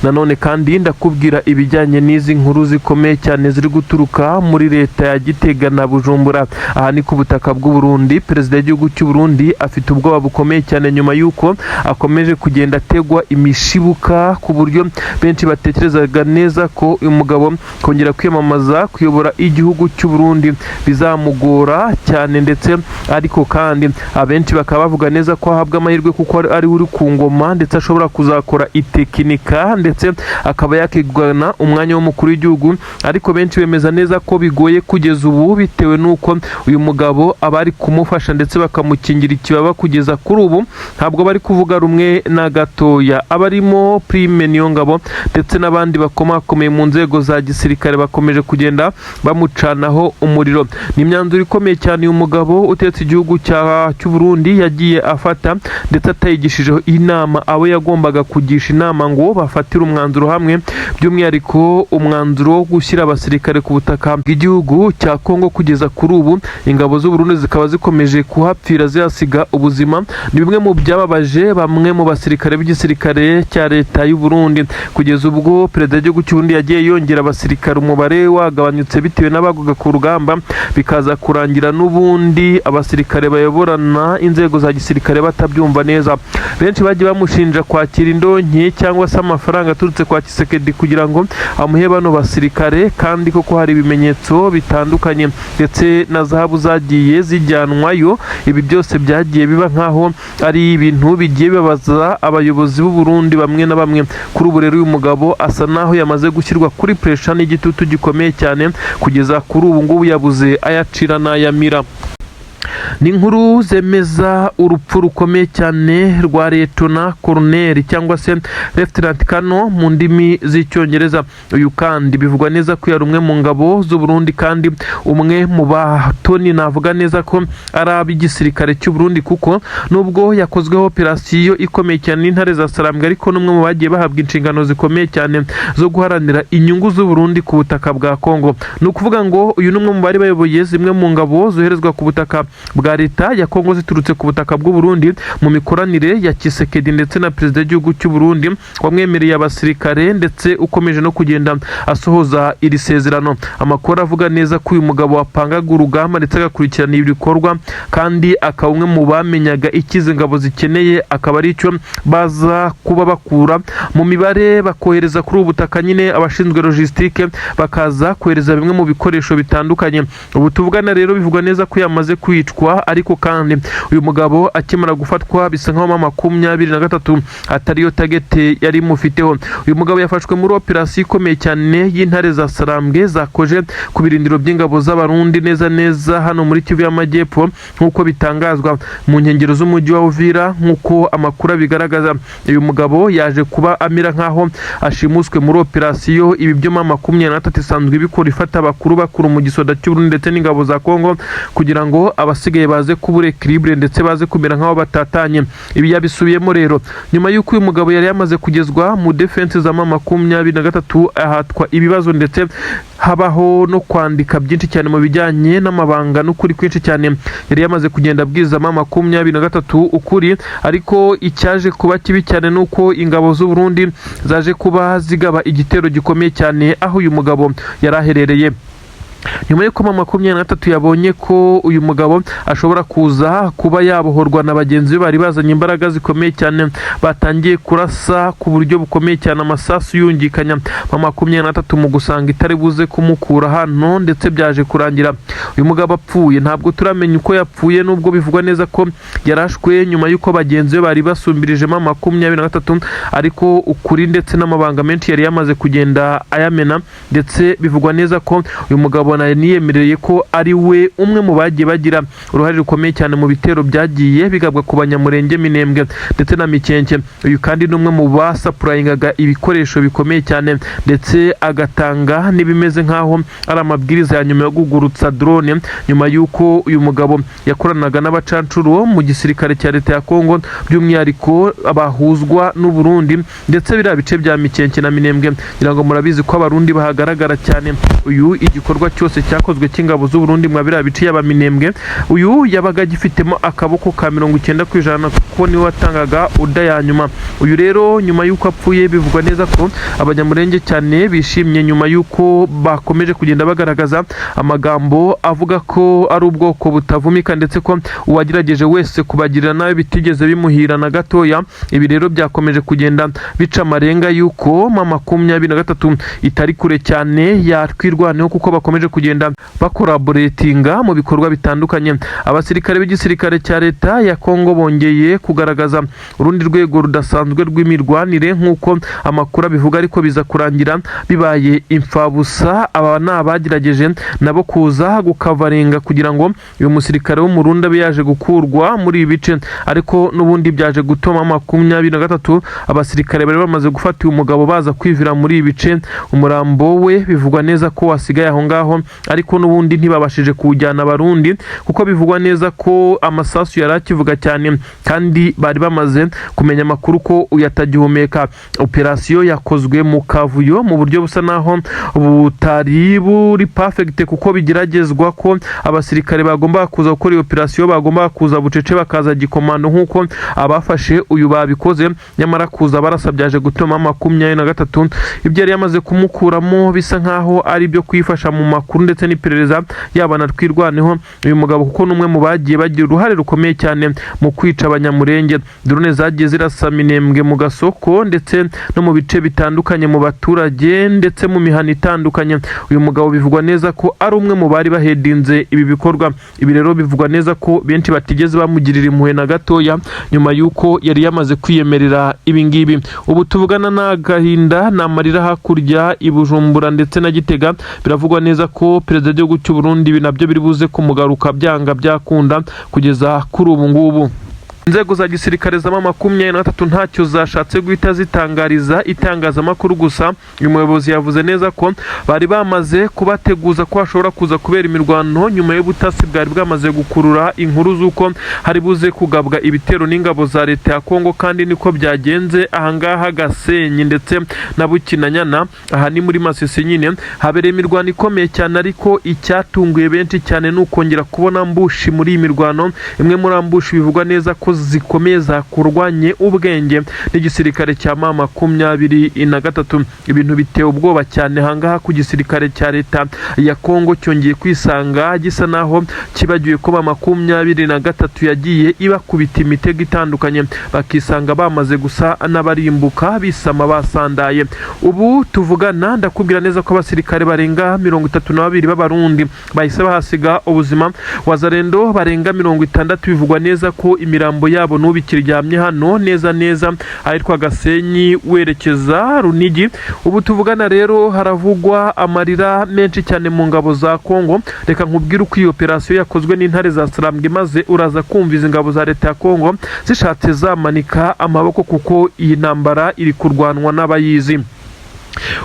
Nanone kandi ndakubwira ibijyanye n'izi nkuru zikomeye cyane ziri guturuka muri leta ya Gitega na Bujumbura. Aha ni ku butaka bw'u Burundi. Perezida w'igihugu cy'u Burundi afite ubwoba bukomeye cyane nyuma y'uko akomeje kugenda ategwa imishibuka, ku buryo benshi batekerezaga neza ko uyu mugabo kongera kwiyamamaza kuyobora igihugu cy'u Burundi bizamugora cyane. Ndetse ariko kandi abenshi bakaba bavuga neza ko ahabwa amahirwe kuko ari uri ku ngoma, ndetse ashobora kuzakora itekinika, ndetse akaba yakigana umwanya w'umukuru w'igihugu. Ariko benshi bemeza neza ko bigoye kugeza ubu, bitewe n'uko uyu mugabo abari kumufasha ndetse bakamukingira ikibaba kugeza kuri ubu ntabwo bari kuvuga rumwe na gatoya. Abarimo Prime Niyongabo ndetse n'abandi bakomakomeye mu nzego za gisirikare bakomeje kugenda bamucanaho umuriro. Ni imyanzuro ikomeye cyane uyu mugabo utetse igihugu cy'u Burundi yagiye afata, ndetse atayigishijeho inama abo yagombaga kugisha inama ngo bafatire umwanzuro hamwe, by'umwihariko umwanzuro wo gushyira abasirikare ku butaka bw'igihugu cya Kongo. Kugeza kuri ubu ingabo z'u Burundi zikaba zikomeje kuhapfira, zihasiga ubuzima. Ni bimwe mu byababaje bamwe mu basirikare b'igisirikare cya leta y'u Burundi, kugeza ubwo perezida w'igihugu cy'u Burundi yagiye yongera abasirikare, umubare wagabanyutse bitewe n'abagwaga ku rugamba, bikaza kurangira n'ubundi abasirikare bayoborana inzego za gisirikare batabyumva neza. Benshi bagiye bamushinja kwakira indonke cyangwa se amafaranga aturutse kwa Tshisekedi kugira ngo amuhe bano basirikare, kandi koko hari ibimenyetso bitandukanye ndetse na zahabu zagiye zijyanwayo. Ibi byose byagiye biba nkaho ari ibintu bigiye bibabaza abayobozi b'u Burundi bamwe na bamwe. Kuri ubu rero uyu mugabo asa naho yamaze gushyirwa kuri pressure n'igitutu gikomeye cyane. Kugeza kuri ubu ngubu yabuze ayacira n'ayamira. Ni inkuru zemeza urupfu rukomeye cyane rwa Liyetona Koroneri cyangwa se Lieutenant Colonel mu ndimi z'Icyongereza. Uyu kandi bivugwa neza ko yari umwe mu ngabo z'u Burundi, kandi umwe mu batoni navuga neza ko ari ab'igisirikare cy'u Burundi, kuko nubwo yakozweho operasiyo ikomeye cyane n'intare za Sarambwe, ariko n'umwe mu bagiye bahabwa inshingano zikomeye cyane zo guharanira inyungu z'u Burundi ku butaka bwa Kongo. Ni ukuvuga ngo uyu ni umwe mu bari bayoboye zimwe mu ngabo zoherezwa ku butaka bwa Kongo, ndetse akaba yari bwa leta ya Kongo ziturutse ku butaka bw'u Burundi mu mikoranire ya Tshisekedi ndetse na perezida w'igihugu cy'u Burundi wamwemereye abasirikare ndetse ukomeje no kugenda asohoza iri sezerano. Amakuru avuga neza ko uyu mugabo wapangaga urugamba ndetse agakurikirana ibi bikorwa, kandi akaba umwe mu bamenyaga icyo izi ngabo zikeneye, akaba ari cyo baza kuba bakura mu mibare bakohereza kuri ubu butaka nyine abashinzwe logistique bakaza kohereza bimwe mu bikoresho bitandukanye. Ubu tuvugana rero bivugwa neza ko yamaze kwicwa, ariko kandi uyu mugabo akimara gufatwa bisa nkaho M23 atariyo target yari imufiteho. Uyu mugabo yafashwe muri operasiyo ikomeye cyane y'intare za Sarambwe zakoje ku birindiro by'ingabo z'Abarundi neza neza hano muri Kivu y'Amajyepfo, nk'uko bitangazwa mu nkengero z'umujyi wa Uvira. Nk'uko amakuru abigaragaza, uyu mugabo yaje kuba amera nkaho ashimuswe muri operasiyo. Ibi byo M23 isanzwe ibikora, ifata abakuru bakuru mu gisoda cy'Uburundi ndetse n'ingabo za Kongo kugira ngo abasigaye baze kubura équilibre ndetse baze kumera nkaho batatanye. Ibi yabisubiyemo rero nyuma y'uko uyu mugabo yari yamaze kugezwa mu defense za M23, ahatwa ibibazo ndetse habaho no kwandika byinshi cyane mu bijyanye n'amabanga n'ukuri kwinshi cyane yari yamaze kugenda abwiza M23 ukuri. Ariko icyaje kuba kibi cyane ni uko ingabo z'u Burundi zaje kuba zigaba igitero gikomeye cyane aho uyu mugabo yari aherereye, nyuma y'uko M23 yabonye ko uyu mugabo ashobora kuza kuba yabohorwa na bagenzi be bari bazanye imbaraga zikomeye cyane, batangiye kurasa ku buryo bukomeye cyane, amasasu yungikanya. M23 mu gusanga itari buze kumukura hano, ndetse byaje kurangira uyu mugabo apfuye. Ntabwo turamenya uko yapfuye, nubwo bivugwa neza ko yarashwe nyuma y'uko bagenzi be bari basumbirije M23, ariko ukuri ndetse n'amabanga menshi yari yamaze kugenda ayamena, ndetse bivugwa neza ko uyu mugabo niyemereye ko ari we umwe mu bagiye bagira uruhare rukomeye cyane mu bitero byagiye bigabwa ku Banyamurenge, Minembwe ndetse na Mikenke. Uyu kandi ni umwe mu basupplyingaga ibikoresho bikomeye cyane, ndetse agatanga n'ibimeze nk'aho ari amabwiriza ya nyuma yo kugurutsa drone, nyuma y'uko uyu mugabo yakoranaga n'abacancuro mu gisirikare cya leta ya Kongo, by'umwihariko bahuzwa n'u Burundi, ndetse biriya bice bya Mikenke na Minembwe ngira ngo murabizi ko Abarundi bahagaragara cyane. Uyu igikorwa cyose cyakozwe cy'ingabo z'u Burundi mwa biriya bice yaba Minembwe, uyu yabaga agifitemo akaboko ka 90%, kuko niwe watangaga order ya nyuma. Uyu rero nyuma y'uko apfuye, bivugwa neza ko Abanyamurenge cyane bishimye, nyuma y'uko bakomeje kugenda bagaragaza amagambo avuga ko ari ubwoko butavumika, ndetse ko uwagerageje wese kubagirira nabi bitigeze bimuhira na gatoya. Ibi rero byakomeje kugenda bica amarenga y'uko M23 itari kure cyane yaTwirwaneho, kuko bakomeje kugenda bacollaboratinga mu bikorwa bitandukanye. Abasirikare b'igisirikare cya leta ya Kongo bongeye kugaragaza urundi rwego rudasanzwe rw'imirwanire nk'uko amakuru abivuga, ariko biza kurangira bibaye imfabusa. Aba ni abagerageje nabo kuza gukavaringa kugira ngo uyu musirikare w'Umurundi abe yaje gukurwa muri ibi bice, ariko n'ubundi byaje gutuma 23 abasirikare bari bamaze gufata uyu mugabo baza kwivira muri ibi bice. Umurambo we bivugwa neza ko wasigaye aho ngaho, ariko n'ubundi ntibabashije kuwujyana Abarundi, kuko bivugwa neza ko amasasu yari akivuga cyane kandi bari bamaze kumenya amakuru ko uyu atagihumeka. Operasiyo yakozwe mu kavuyo, mu buryo busa naho butari buri perfect, kuko bigeragezwa ko abasirikare bagomba kuza gukora iyo operasiyo bagomba kuza bucece, bakaza gikomando nk'uko abafashe uyu babikoze. Nyamara kuza barasa byaje gutuma 23 ibyo yari yamaze kumukuramo bisa nkaho ari ibyo kwifasha mu makuru ndetse n'iperereza, yaba na Twirwaneho. Uyu mugabo kuko ni umwe mu bagiye bagira uruhare rukomeye cyane mu kwica Abanyamurenge, drone zagiye zirasa Minembwe mu gasoko ndetse no mu bice bitandukanye, mu baturage ndetse mu mihana itandukanye, uyu mugabo bivugwa neza ko ari umwe mu bari baheadinze ibi bikorwa. Ibi rero bivugwa neza ko benshi batigeze bamugirira impuhwe na gatoya nyuma y'uko yari yamaze kwiyemerera ibi ngibi. Ubu tuvugana n'agahinda ni amarira hakurya i Bujumbura ndetse na Gitega. Biravugwa neza ko perezida w'igihugu cy'u Burundi ibi nabyo biri buze kumugaruka byanga byakunda kugeza kuri ubu ngubu. Inzego za gisirikare za M23 ntacyo zashatse guhita zitangariza itangazamakuru, gusa uyu muyobozi yavuze neza ko bari bamaze kubateguza ko hashobora kuza kubera imirwano nyuma y'ubutasi bwari bwamaze gukurura inkuru z'uko hari buze kugabwa ibitero n'ingabo za leta ya Kongo, kandi niko byagenze. Ahangaha Gasenyi ndetse na Bukinanyana, aha ni muri Masisi nyine, habereye imirwano ikomeye cyane. Ariko icyatunguye benshi cyane ni ukongera kubona ambush muri iyi mirwano. Imwe muri ambush bivugwa neza ko zikomeye zakurwanye ubwenge n'igisirikare cya M23. Ibintu biteye ubwoba cyane ahangaha ku gisirikare cya leta ya Kongo, cyongeye kwisanga gisa naho kibagiwe ko M23 yagiye ibakubita imitego itandukanye, bakisanga bamaze gusa n'abarimbuka bisama basandaye. Ubu tuvugana ndakubwira neza ko abasirikare barenga 32 b'Abarundi bahise bahasiga ubuzima, Wazalendo barenga 60 bivugwa neza ko imirambo yabo n'ubu ikiryamye hano neza neza ahitwa Gasenyi werekeza Runigi. Ubu tuvugana rero haravugwa amarira menshi cyane mu ngabo za Kongo. Reka nkubwire uko iyi operasiyo yakozwe n'intare za Sarambwe, maze uraza kumva izi ngabo za leta ya Kongo zishatse zamanika amaboko, kuko iyi ntambara iri kurwanwa n'abayizi.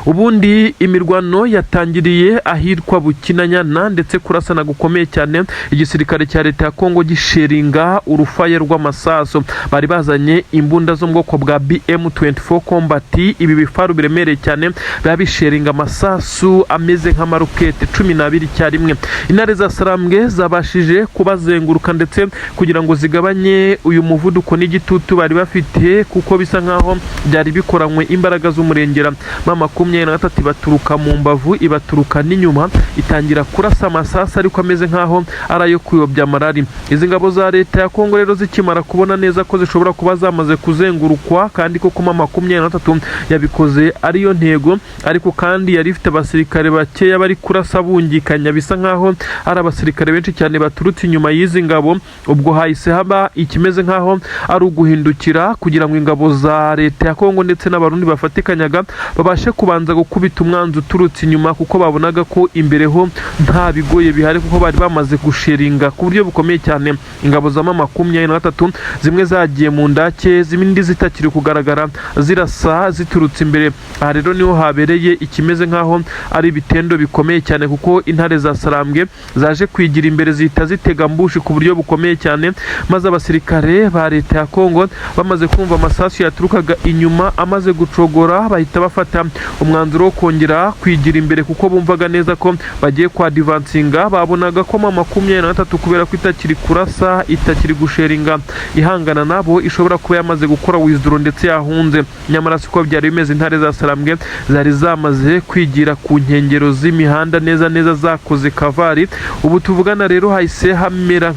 Ubundi imirwano yatangiriye ahitwa Bukinanyana, ndetse kurasana gukomeye cyane, igisirikare cya leta ya Kongo gisheringa urufaya rw'amasaso. Bari bazanye imbunda zo mu bwoko bwa BM24 Combat. Ibi bifaru biremereye cyane biba bisheringa amasasu ameze nk'amarokete 12 icyarimwe. Intare za Sarambwe zabashije kubazenguruka ndetse kugira ngo zigabanye uyu muvuduko n'igitutu bari bafite, kuko bisa nkaho byari bikoranywe imbaraga z'umurengera. M23 ibaturuka mu mbavu, ibaturuka n'inyuma, itangira kurasa amasasu ariko ameze nkaho ari ayo kuyobya amarari. Izi ngabo za leta ya Kongo rero zikimara kubona neza ko zishobora kuba zamaze kuzengurukwa, kandi koko M23 yabikoze ariyo ntego, ariko kandi yari ifite abasirikare bakeya bari kurasa bungikanya, bisa nkaho ari abasirikare benshi cyane baturutse inyuma y'izi ngabo. Ubwo hahise haba ikimeze nkaho ari uguhindukira kugira ngo ingabo za leta ya Kongo ndetse n'Abarundi bafatikanyaga babashe kubanza gukubita umwanzi uturutse inyuma, kuko babonaga ko imbere ho nta bigoye bihari, kuko bari bamaze gusheringa ku buryo bukomeye cyane. Ingabo za M23 zimwe zagiye mu ndake, zindi zitakiri kugaragara zirasa ziturutse imbere. Aha rero niho habereye ikimeze nkaho ari ibitendo bikomeye cyane, kuko intare za Sarambwe zaje kwigira imbere zihita zitega ambush ku buryo bukomeye cyane, maze abasirikare ba leta ya Kongo bamaze kumva amasasu yaturukaga inyuma amaze gucogora, bahita bafata umwanzuro wo kongera kwigira imbere, kuko bumvaga neza ko bagiye kwadivansinga. Babonaga ko M23, kubera ko itakiri kurasa, itakiri gusheringa ihangana nabo, ishobora kuba yamaze gukora withdraw ndetse yahunze. Nyamara siko byari bimeze. Intare za Sarambwe zari zamaze kwigira ku nkengero z'imihanda neza neza, zakoze cover. Ubu tuvugana rero hahise hamera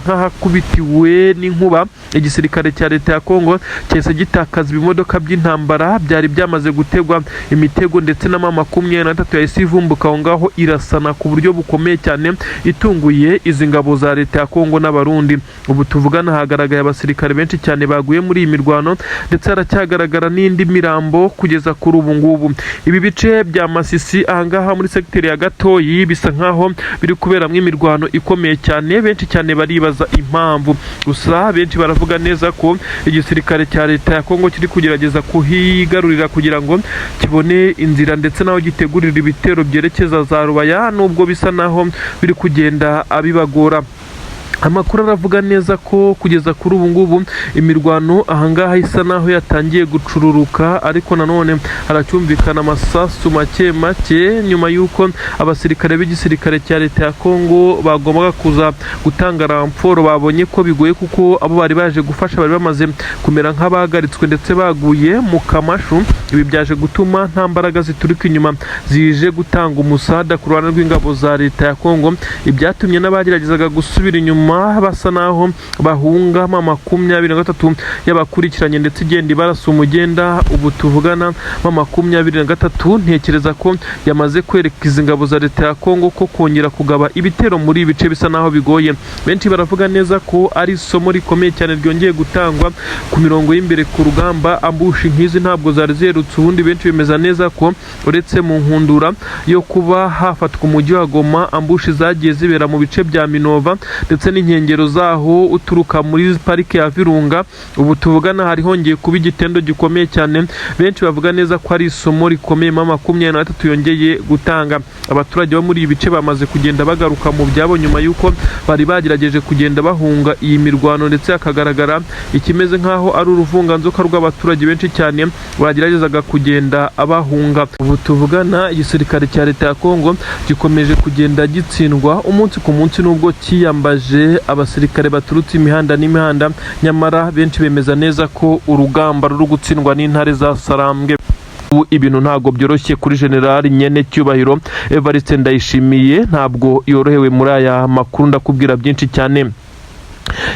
nk'ahakubitiwe n'inkuba. Igisirikare cya leta ya Kongo cyahise gitakaza ibimodoka by'intambara byari byamaze gutegwa imitego, ndetse na M23 yahise ivumbuka aho ngaho irasana ku buryo bukomeye cyane, itunguye izi ngabo za leta ya Kongo n'Abarundi. Ubu tuvugana hagaragaye abasirikare benshi cyane baguye muri iyi mirwano, ndetse haracyagaragara n'indi mirambo kugeza kuri ubu ngubu. Ibi bice bya Masisi ahangaha muri segiteri ya Gatoyi bisa nkaho biri kuberamo imirwano ikomeye cyane. Benshi cyane baribaza impamvu, gusa benshi baravuga neza ko igisirikare cya leta ya Kongo kiri kugerageza kuhigarurira kugira ngo kibone inzira ndetse naho gitegurira ibitero byerekeza za Rubaya, nubwo bisa naho biri kugenda abibagora. Amakuru aravuga neza ko kugeza kuri ubu ngubu imirwano ahangaha isa naho yatangiye gucururuka, ariko nanone haracyumvikana amasasu make make, nyuma y'uko abasirikare b'igisirikare cya leta ya Kongo bagombaga kuza gutanga renfort babonye ko bigoye, kuko abo bari baje gufasha bari bamaze kumera nk'abahagaritswe ndetse baguye mu kamashu. Ibi byaje gutuma nta mbaraga zituruka inyuma zije gutanga umusada ku ruhande rw'ingabo za leta ya Kongo, ibyatumye n'abageragezaga gusubira inyuma basa naho bahunga M23 y'abakurikiranye ndetse igenda ibarasa umugenda. Ubu tuvugana M23 ntekereza ko yamaze kwereka izi ngabo za leta ya Kongo ko kongera kugaba ibitero muri ibi bice bisa naho bigoye. Benshi baravuga neza ko ari isomo rikomeye cyane ryongeye gutangwa ku mirongo y'imbere ku rugamba. Ambush nk'izi ntabwo zari ziherutse. Ubundi benshi bemeza neza ko uretse mu nkundura yo kuba hafatwa umujyi wa Goma, ambush zagiye zibera mu bice bya Minova ndetse n'inkengero zaho uturuka muri parike ya Virunga. Ubu tuvugana hari hongeye kuba igitendo gikomeye cyane, benshi bavuga neza ko ari isomo rikomeye M23 yongeye gutanga. Abaturage bo muri ibi bice bamaze kugenda bagaruka mu byabo nyuma y'uko bari bagerageje kugenda bahunga iyi mirwano, ndetse hakagaragara ikimeze nk'aho ari uruvunganzoka rw'abaturage benshi cyane bageragezaga kugenda bahunga. Ubu tuvugana igisirikare cya leta ya Kongo gikomeje kugenda gitsindwa umunsi ku munsi, nubwo cyiyambaje abasirikare baturutse imihanda n'imihanda, nyamara benshi bemeza neza ko urugamba ruri gutsindwa n'intare za Sarambwe. Ubu ibintu ntabwo byoroshye kuri General Nyene Cyubahiro Evariste Ndayishimiye, ntabwo yorohewe muri aya makuru, ndakubwira byinshi cyane.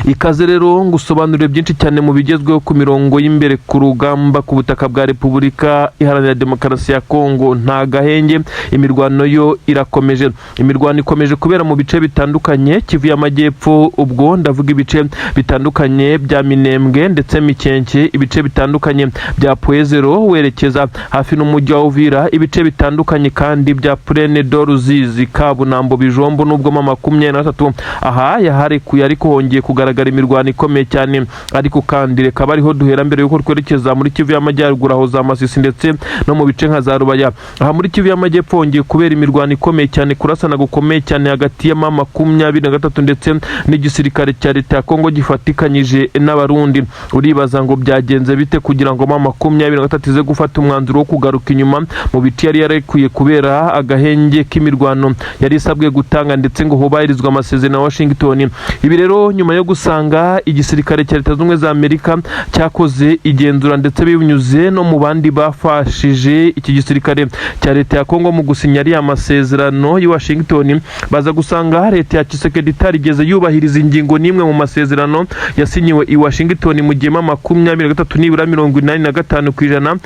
Ikaze rero ngusobanurire byinshi cyane mu bigezweho ku mirongo y'imbere ku rugamba ku butaka bwa Repubulika Iharanira Demokarasi ya Kongo. Nta gahenge, imirwano yo irakomeje. Imirwano ikomeje kubera mu bice bitandukanye, Kivu y'Amajyepfo, ubwo ndavuga ibice bitandukanye bya Minembwe ndetse Mikenke, ibice bitandukanye bya Pwezero werekeza hafi n'umujyi wa Uvira, ibice bitandukanye kandi bya Plaine de Ruzizi, Kabunambo, Bijombo, nubwo M23 aha yaharekuye ariko hongeye kugaragara imirwano ikomeye cyane. Ariko kandi reka bariho duhera mbere yuko twerekeza muri Kivu y'Amajyaruguru, aho za Masisi ndetse no mu bice nka za Rubaya. Aha muri Kivu y'Amajyepfo hongeye kubera imirwano ikomeye cyane, kurasana gukomeye cyane hagati ya M23 ndetse n'igisirikare cya leta ya Kongo gifatikanyije n'Abarundi. Uribaza ngo byagenze bite kugira ngo M23 ize gufata umwanzuro wo kugaruka inyuma mu bice yari yarekuye kubera agahenge k'imirwano yari isabwe gutanga, ndetse ngo hubahirizwe amasezerano ya Washington? Ibi rero nyuma yo gusanga igisirikare cya Leta Zunze Ubumwe za Amerika cyakoze igenzura, ndetse binyuze no mu bandi bafashije iki gisirikare cya leta ya Kongo mu gusinya ariya masezerano y'i Washington, baza gusanga leta ya Tshisekedi itarigeze yubahiriza ingingo n'imwe mu masezerano yasinyiwe i Washington, mu gihe M23 nibura 85%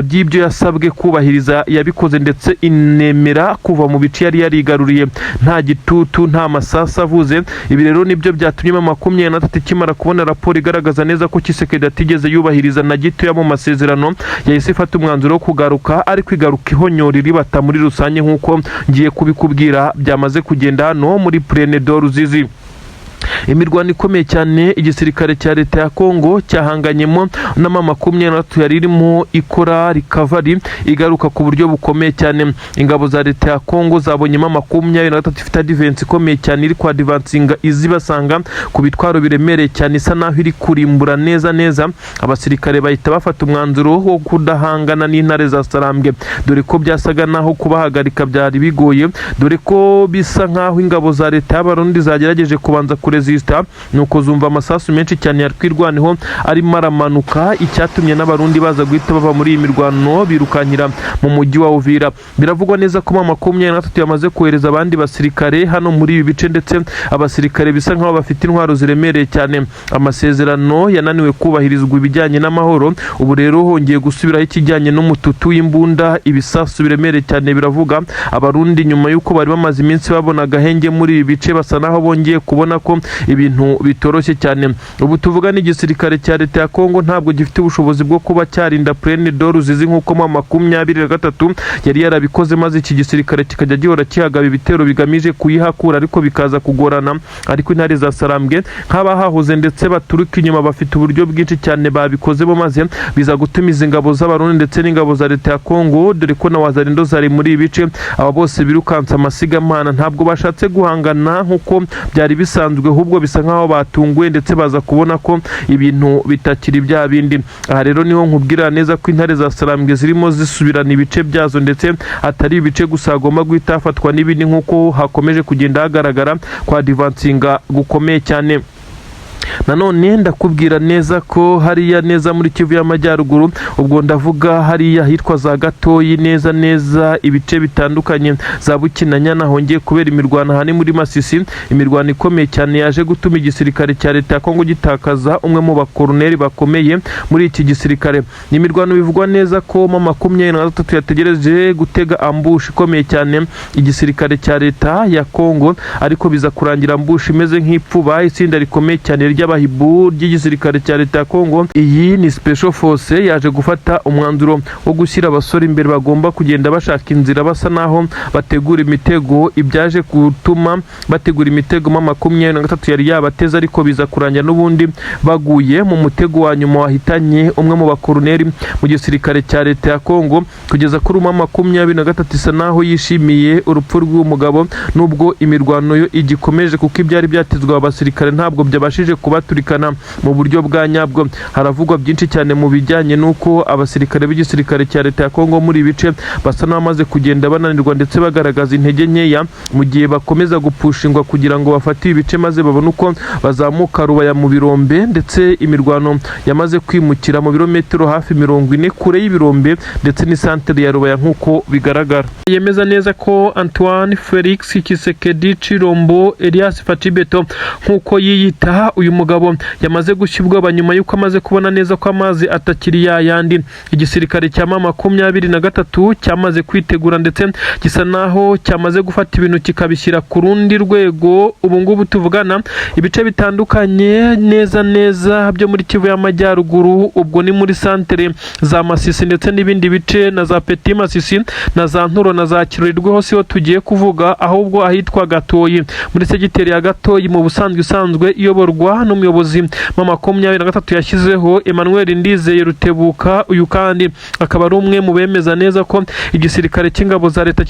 by'ibyo yasabwe kubahiriza yabikoze, ndetse inemera kuva mu bice yari yarigaruriye nta gitutu, nta masasu avuze. Ibi rero nibyo byatumye M23 ikimara kubona raporo igaragaza neza ko Tshisekedi atigeze yubahiriza na gitoya mu masezerano, yahise ifata umwanzuro wo kugaruka, ariko igaruka ihonyora iribata muri rusange, nk'uko ngiye kubikubwira byamaze kugenda hano muri Plaine de Ruzizi. Imirwano ikomeye cyane igisirikare cya leta ya Kongo cyahanganyemo na M23 yari irimo ikora recovery, igaruka ku buryo bukomeye cyane. Ingabo za leta ya Kongo zabonye M23 ifite advance ikomeye cyane, iri kwadvancinga izibasanga ku bitwaro biremereye cyane, isa naho iri kurimbura neza neza. Abasirikare bahita bafata umwanzuro wo kudahangana n'intare za Sarambwe, dore ko byasaga naho kubahagarika byari bigoye, dore ko bisa nkaho ingabo za leta y'Abarundi zagerageje kubanza kuresista, nuko zumva amasasu menshi cyane ya Twirwaneho arimo aramanuka, icyatumye n'Abarundi baza guhita bava muri iyi mirwano birukankira mu mujyi wa Uvira. Biravugwa neza ko M23 yamaze kohereza abandi basirikare hano muri ibi bice, ndetse abasirikare bisa nkaho bafite intwaro ziremereye cyane. Amasezerano yananiwe kubahirizwa ibijyanye n'amahoro, ubu rero hongeye gusubiraho ikijyanye n'umututu w'imbunda, ibisasu biremereye cyane biravuga. Abarundi nyuma y'uko bari bamaze iminsi babona agahenge muri ibi bice, basa naho bongeye kubona ko ibintu bitoroshye cyane. Ubu tuvuga n'igisirikare cya leta ya Kongo ntabwo gifite ubushobozi bwo kuba cyarinda Plaine de Ruzizi nk'uko M23 yari yarabikoze, maze iki gisirikare kikajya gihora kihagaba ibitero bigamije kuyihakura, ariko bikaza kugorana. Ariko intare za Sarambwe nk'abahahoze ndetse baturuka inyuma bafite uburyo bwinshi cyane babikozemo, maze biza gutumiza ingabo z'Abarundi ndetse n'ingabo za leta ya Kongo, dore ko na Wazalendo zari muri ibi bice. Aba bose birukansa amasigamana, ntabwo bashatse guhangana nk'uko byari bisanzwe, ahubwo bisa nk'aho batunguwe ndetse baza kubona ko ibintu bitakiri bya bindi. Aha rero niho nkubwira neza ko intare za Sarambwe zirimo zisubirana ibice byazo, ndetse atari ibice gusa, hagomba guhita hafatwa n'ibindi, nk'uko hakomeje kugenda hagaragara kwa advancinga gukomeye cyane. Nanone ndakubwira neza ko hariya neza muri Kivu y'Amajyaruguru, ubwo ndavuga hariya hitwa za Gatoyi, neza neza ibice bitandukanye za Bukinanyana, hongeye kubera imirwano. Aha ni muri Masisi, imirwano ikomeye cyane yaje gutuma igisirikare cya leta ya Kongo gitakaza umwe mu bakoroneri bakomeye muri iki gisirikare. Ni imirwano bivugwa neza ko M23 yategereje gutega ambush ikomeye cyane igisirikare cya leta ya Kongo, ariko biza kurangira ambush imeze nk'ipfuba. Itsinda rikomeye cyane ry'abasirikare ry'abahibu ry'igisirikare cya leta ya Kongo. Iyi ni Special Force yaje gufata umwanzuro wo gushyira abasore imbere bagomba kugenda bashaka inzira, basa naho bategura imitego. Ibyaje gutuma bategura imitego M23 yari yabateze, ariko biza kurangira n'ubundi baguye mu mutego wa nyuma wahitanye umwe mu bakoroneri mu gisirikare cya leta ya Kongo. Kugeza kuri M23 isa naho yishimiye urupfu rw'uyu mugabo, nubwo imirwano yo igikomeje, kuko ibyari byatezwe aba basirikare ntabwo byabashije kubaturikana mu buryo bwa nyabwo. Haravugwa byinshi cyane mu bijyanye n'uko abasirikare b'igisirikare cya leta ya Kongo muri ibi bice basa n'abamaze kugenda bananirwa ndetse bagaragaza intege nkeya, mu gihe bakomeza gupushingwa kugira ngo bafate ibi bice maze babone uko bazamuka Rubaya mu birombe. Ndetse imirwano yamaze kwimukira mu birometero hafi 40 kure y'ibirombe ndetse n'isantere ya Rubaya, nk'uko bigaragara. Yemeza neza ko Antoine Felix Tshisekedi Tshilombo, Elias Fatshi Béton nk'uko yiyita, uyu mugabo yamaze gushya ubwoba nyuma y'uko amaze kubona neza ko amazi atakiri yayandi. Igisirikare cya M23 cyamaze kwitegura ndetse gisa naho cyamaze gufata ibintu kikabishyira ku rundi rwego. Ubu ngubu tuvugana, ibice bitandukanye neza neza byo muri Kivu y'Amajyaruguru, ubwo ni muri santere za Masisi ndetse n'ibindi bice na za Petit Masisi na za Nturo na za Kirorirwe, hose siho tugiye kuvuga, ahubwo ahitwa Gatoyi, muri segiteri ya Gatoyi, mu busanzwe isanzwe iyoborwa n'umuyobozi M23 yashyizeho, Emmanuel Ndizeye Rutebuka. Uyu kandi akaba ari umwe mu bemeza neza ko igisirikare cy'ingabo za leta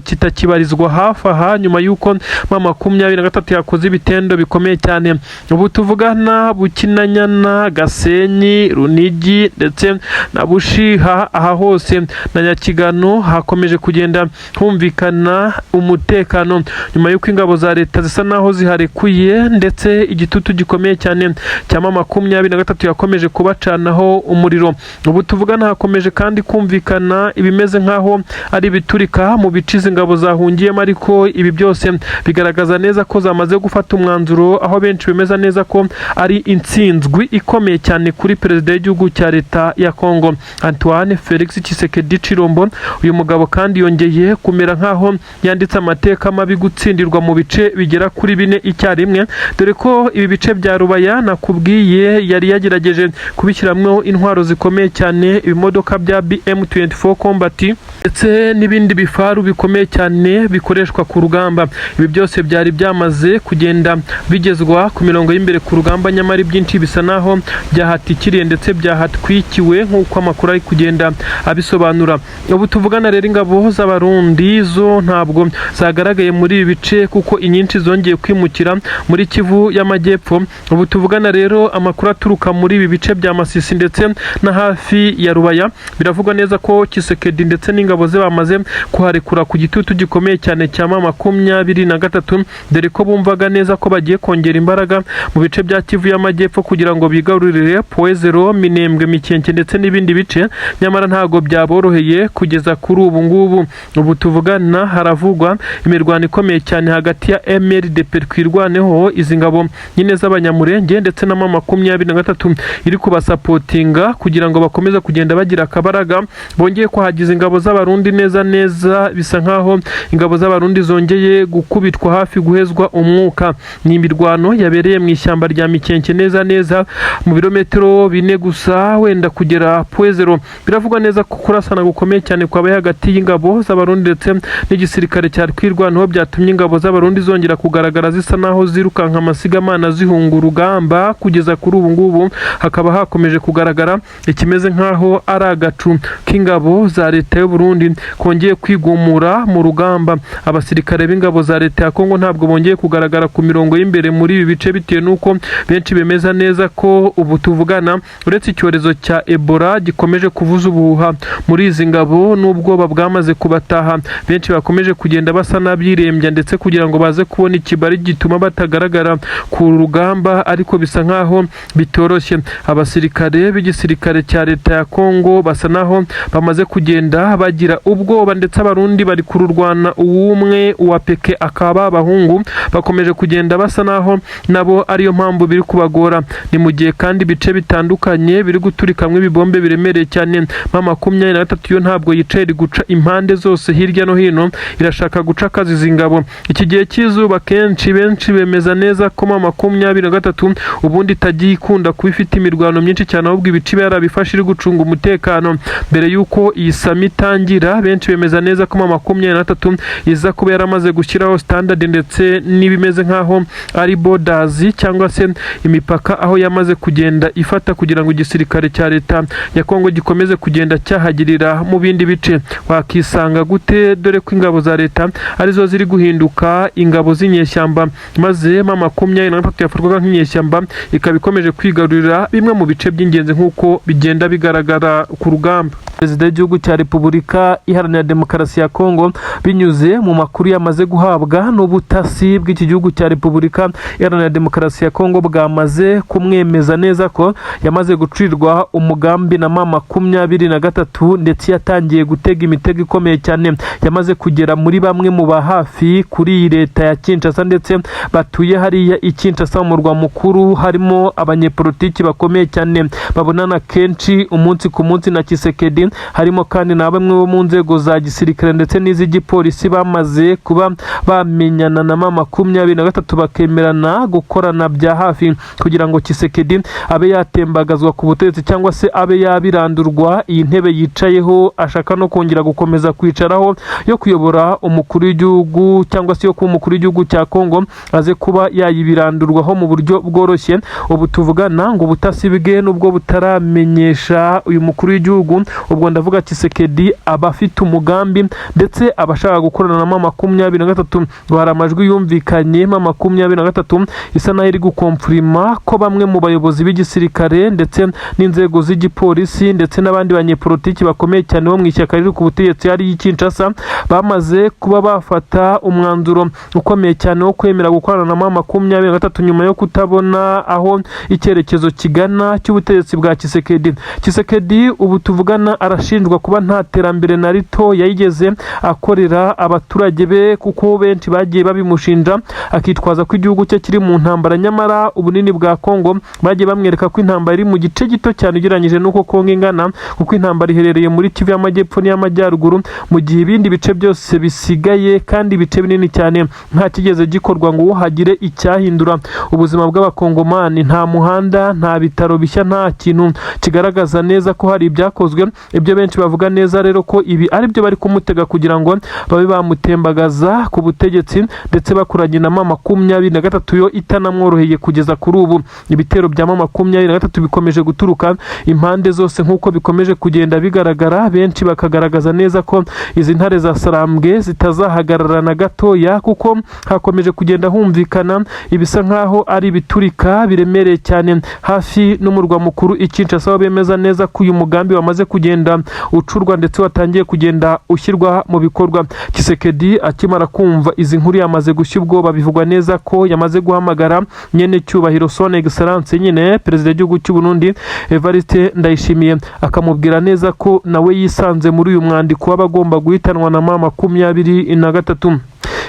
kitakibarizwa hafi aha, nyuma y'uko M23 yakoze ibitendo bikomeye cyane. Ubu tuvugana, Bukinanyana, Gasenyi, Runigi ndetse na Bushiha, aha hose na Nyakigano hakomeje kugenda humvikana umutekano nyuma y'uko ingabo za leta zisa naho ziharekuye, ndetse igitutu gikomeye cyane cya M23 yakomeje kubacanaho umuriro. Ubu tuvugana hakomeje kandi kumvikana ibimeze nk'aho ari ibiturika mu bice izi ngabo zahungiyemo, ariko ibi byose bigaragaza neza ko zamaze gufata umwanzuro, aho benshi bemeza neza ko ari intsinzwi ikomeye cyane kuri perezida w'igihugu cya leta ya Kongo, Antoine Felix Tshisekedi Tshilombo. Uyu mugabo kandi yongeye kumera nk'aho yanditse amateka mabi, gutsindirwa mu bice bigera kuri bine icyarimwe, dore ko ibi bice bya Rubaya nakubwiye yari yagerageje kubishyiramo intwaro zikomeye cyane, ibimodoka bya BM24 Combat ndetse n'ibindi bifaru bikomeye cyane bikoreshwa ku rugamba. Ibi byose byari byamaze kugenda bigezwa ku mirongo y'imbere ku rugamba, nyamara ibyinshi bisa naho byahatikiriye ndetse byahatwikiwe, nk'uko amakuru ari kugenda abisobanura. Ubu tuvugana rero, ingabo z'Abarundi zo ntabwo zagaragaye muri ibi bice, kuko inyinshi zongeye kwimukira muri Kivu y'Amajyepfo. Ubu tuvugana rero, amakuru aturuka muri ibi bice bya Masisi ndetse na hafi ya Rubaya, biravugwa neza ko Tshisekedi ndetse n'ingabo ze bamaze kuharekura ku gitutu gikomeye cyane cya M23, dore ko bumvaga neza ko bagiye kongera imbaraga mu bice bya Kivu y'Amajyepfo kugira ngo bigarurire Point Zéro, Minembwe, Mikenke ndetse n'ibindi bice, nyamara ntabwo byaboroheye kugeza kuri ubu ngubu. Ubu tuvugana haravugwa imirwano ikomeye cyane hagati ya MRDP, Twirwaneho, izi ngabo nyine z'Abanyamurenge, ndetse na M23 iri kubasapotinga kugira ngo bakomeze kugenda bagira akabaraga. Bongeye kuhagiza ingabo z'Abarundi neza neza, bisa nkaho ingabo z'Abarundi zongeye gukubitwa hafi guhezwa umwuka. Ni imirwano yabereye mu ishyamba rya Mikenke, neza neza mu birometero 4 gusa wenda kugera Point Zéro. Biravugwa neza ko kurasana gukomeye cyane kwabaye hagati y'ingabo z'Abarundi ndetse n'igisirikare cya Twirwaneho, byatumye ingabo z'Abarundi zongera kugaragara zisa naho zirukanka amasigamana zihunga urugamba. Kugeza kuri ubu ngubu hakaba hakomeje kugaragara ikimeze nk'aho ari agacu k'ingabo za leta y'u Burundi kongeye kwigumura mu rugamba. Abasirikare b'ingabo za leta ya Kongo ntabwo bongeye kugaragara ku mirongo y'imbere muri ibi bice, bitewe n'uko benshi bemeza neza ko ubu tuvugana, uretse icyorezo cya Ebola gikomeje kuvuza ubuhuha muri izi ngabo n'ubwoba bwamaze kubataha, benshi bakomeje kugenda basa n'abirembya ndetse kugira ngo baze kubona ikibari gituma batagaragara ku rugamba, ariko bisa nkaho bitoroshye. Abasirikare b'igisirikare cya leta ya Kongo basa naho bamaze kugenda bagira ubwoba, ndetse Abarundi bari kururwana uwumwe uwa peke akaba abahungu bakomeje kugenda basa naho nabo ariyo mpamvu biri kubagora. Ni mu gihe kandi ibice bitandukanye biri guturikamwo ibibombe biremereye cyane. M23 yo ntabwo yicaye, iri guca impande zose hirya no hino, irashaka guca akazi izi ngabo. Iki gihe cy'izuba kenshi benshi bemeza neza ko M23 gatatu ubundi itagiye ikunda kuba ifite imirwano myinshi cyane, ahubwo ibice iba yarabifashe iri gucunga umutekano. Mbere y'uko iyi summit itangira, benshi bemeza neza ko M23 iza kuba yaramaze gushyiraho standard ndetse n'ibimeze nk'aho ari borders cyangwa se imipaka, aho yamaze kugenda ifata kugira ngo igisirikare cya leta ya Kongo gikomeze kugenda cyahagirira mu bindi bice. Wakisanga gute, dore ko ingabo za leta arizo ziri guhinduka ingabo z'inyeshyamba, maze M23 yafatwaga nk'inyeshyamba ikaba ikomeje kwigarurira bimwe mu bice by'ingenzi nk'uko bigenda bigaragara ku rugamba? Perezida w'igihugu cya Repubulika Iharanira Demokarasi ya Kongo, binyuze mu makuru yamaze guhabwa n'ubutasi bw'iki gihugu cya Repubulika Iharanira Demokarasi ya Kongo, bwamaze kumwemeza neza ko yamaze gucurirwa umugambi na M23, ndetse yatangiye gutega imitego ikomeye cyane. Yamaze kugera muri bamwe mu ba hafi kuri iyi leta ya Kinshasa ndetse batuye hariya i Kinshasa mu murwa mukuru, harimo abanyepolitiki bakomeye cyane babonana kenshi umunsi ku munsi na Tshisekedi, harimo kandi na bamwe bo mu nzego za gisirikare ndetse n'iz'igipolisi bamaze kuba bamenyana na M23, bakemerana gukorana bya hafi kugira ngo Tshisekedi abe yatembagazwa ku butegetsi cyangwa se abe yabirandurwa iyi ntebe yicayeho ashaka no kongera gukomeza kwicaraho yo kuyobora umukuru w'igihugu, cyangwa se yo kuba umukuru w'igihugu cya Kongo, aze kuba yayibirandurwaho mu buryo bworoshye. Ubu tuvugana ngo ubutasi bwe nubwo butaramenyesha uyu mukuru w'igihugu, ubwo ndavuga Tshisekedi, aba afite umugambi ndetse aba ashaka gukorana na M23. Ngo hari amajwi yumvikanye M23 isa naho iri gukomfurima ko bamwe mu bayobozi b'igisirikare ndetse n'inzego z'igipolisi ndetse n'abandi banyepolitiki bakomeye cyane bo mu ishyaka riri ku butegetsi ari Kinshasa bamaze kuba bafata umwanzuro ukomeye cyane wo kwemera gukorana na M23 nyuma yo kutabona aho icyerekezo kigana cy'ubutegetsi bwa Tshisekedi. Tshisekedi ubu tuvugana arashinjwa kuba nta terambere na rito yayigeze akorera abaturage be, kuko benshi bagiye babimushinja, akitwaza ko igihugu cye kiri mu ntambara. Nyamara ubunini bwa Kongo, bagiye bamwereka ko intambara iri mu gice gito cyane ugereranyije n'uko Kongo ingana, kuko intambara iherereye muri Kivu y'Amajyepfo n'iy'Amajyaruguru, mu gihe ibindi bice byose bisigaye kandi ibice binini cyane nta kigeze gikorwa ngo hagire icyahindura ubuzima bw'Abakongomani. Nta muhanda, nta bitaro bishya, nta kintu kigaragaza neza ko hari ibyakozwe. Ibyo benshi bavuga neza rero ko ibi ari byo bari kumutega kugira ngo babe bamutembagaza ku butegetsi, ndetse bakoranye na M23 yo itanamworoheye kugeza kuri ubu. Ibitero bya M23 bikomeje guturuka impande zose nk'uko bikomeje kugenda bigaragara, benshi bakagaragaza neza ko izi ntare za Sarambwe zitazahagarara na gatoya, kuko hakomeje kugenda humvikana ibisa nk'aho ari ibiturika biremereye cyane hafi n'umurwa mukuru i Kinshasa, aho bemeza neza ko uyu mugambi wamaze kugenda ucurwa ndetse watangiye kugenda ushyirwa mu bikorwa. Tshisekedi akimara kumva izi nkuru yamaze gushya ubwoba. Bivugwa neza ko yamaze guhamagara nyene cyubahiro, Son Excellence nyine, perezida w'igihugu cy'u Burundi Evariste Ndayishimiye, akamubwira neza ko nawe yisanze muri uyu mwandiko w'abagomba guhitanwa na M23.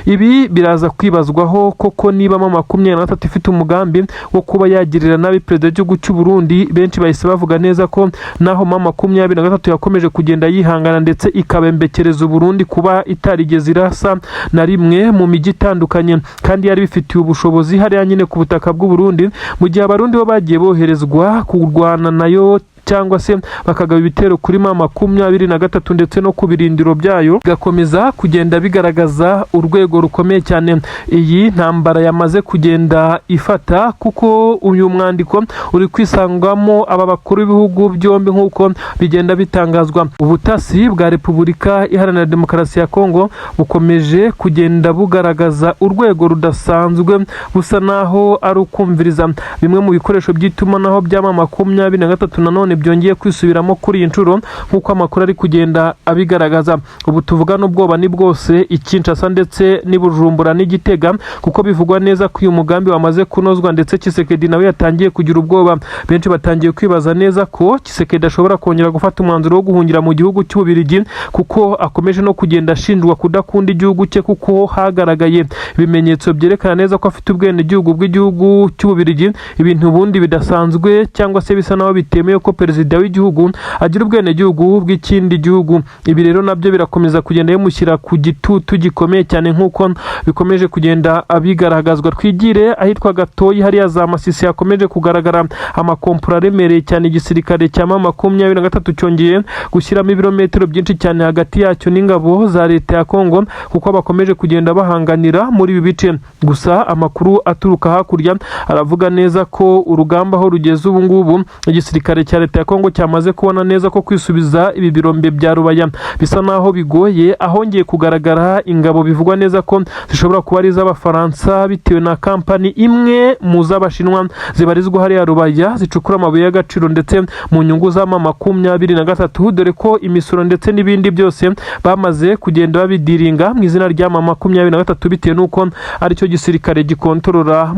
Ibi biraza kwibazwaho koko niba M23 ifite umugambi wo kuba yagirira nabi perezida w'igihugu cy'u Burundi. Benshi bahise bavuga neza ko naho M23 yakomeje kugenda yihangana ndetse ikabembekereza Burundi kuba itarigeze irasa na rimwe mu mijyi itandukanye kandi yari bifitiye ubushobozi hariya nyine ku butaka bw'u Burundi, mu gihe Abarundi bo bagiye boherezwa kurwana nayo cyangwa se bakagaba ibitero kuri M23 ndetse no ku birindiro byayo, bigakomeza kugenda bigaragaza urwego rukomeye cyane iyi ntambara yamaze kugenda ifata, kuko uyu mwandiko uri kwisangwamo aba bakuru b'ibihugu byombi nk'uko bigenda bitangazwa. Ubutasi bwa Repubulika Iharanira Demokarasi ya Kongo bukomeje kugenda bugaragaza urwego rudasanzwe, busa naho ari ukumviriza bimwe mu bikoresho by'itumanaho bya M23 nanone byongeye kwisubiramo kuri iyi nshuro, nk'uko amakuru ari kugenda abigaragaza. Ubu tuvugana ubwoba ni bwose i Kinshasa ndetse n'i Bujumbura n'i Gitega, kuko bivugwa neza ko uyu mugambi wamaze kunozwa ndetse Tshisekedi nawe yatangiye kugira ubwoba. Benshi batangiye kwibaza neza ko Tshisekedi ashobora kongera gufata umwanzuro wo guhungira mu gihugu cy'Ububiligi, kuko akomeje no kugenda ashinjwa kudakunda igihugu cye, kuko hagaragaye ibimenyetso byerekana neza ko afite ubwenegihugu bw'igihugu cy'Ububiligi, ibintu ubundi bidasanzwe cyangwa se bisa naho bitemewe ko Perezida w'igihugu agira ubwenegihugu bw'ikindi gihugu. Ibi rero nabyo birakomeza kugenda bimushyira ku gitutu gikomeye cyane, nk'uko bikomeje kugenda bigaragazwa. Twigire ahitwa Gatoyi, hariya za Masisi, hakomeje kugaragara amakompura aremereye cyane. Igisirikare cya M23 cyongeye gushyiramo ibirometero byinshi cyane hagati yacyo n'ingabo za leta ya Kongo, kuko bakomeje kugenda bahanganira muri ibi bice. Gusa amakuru aturuka hakurya aravuga neza ko urugamba aho rugeze ubu ngubu, igisirikare cya leta ya Kongo cyamaze kubona neza ko kwisubiza ibi birombe bya Rubaya bisa naho bigoye. Ahongeye kugaragara ingabo bivugwa neza ko zishobora kuba ari iz'Abafaransa, bitewe na kampani imwe mu z'Abashinwa zibarizwa hariya Rubaya, zicukura amabuye y'agaciro ndetse mu nyungu za M23, dore ko imisoro ndetse n'ibindi byose bamaze kugenda babidiringa mu izina rya M23, bitewe n'uko aricyo gisirikare gikontorora.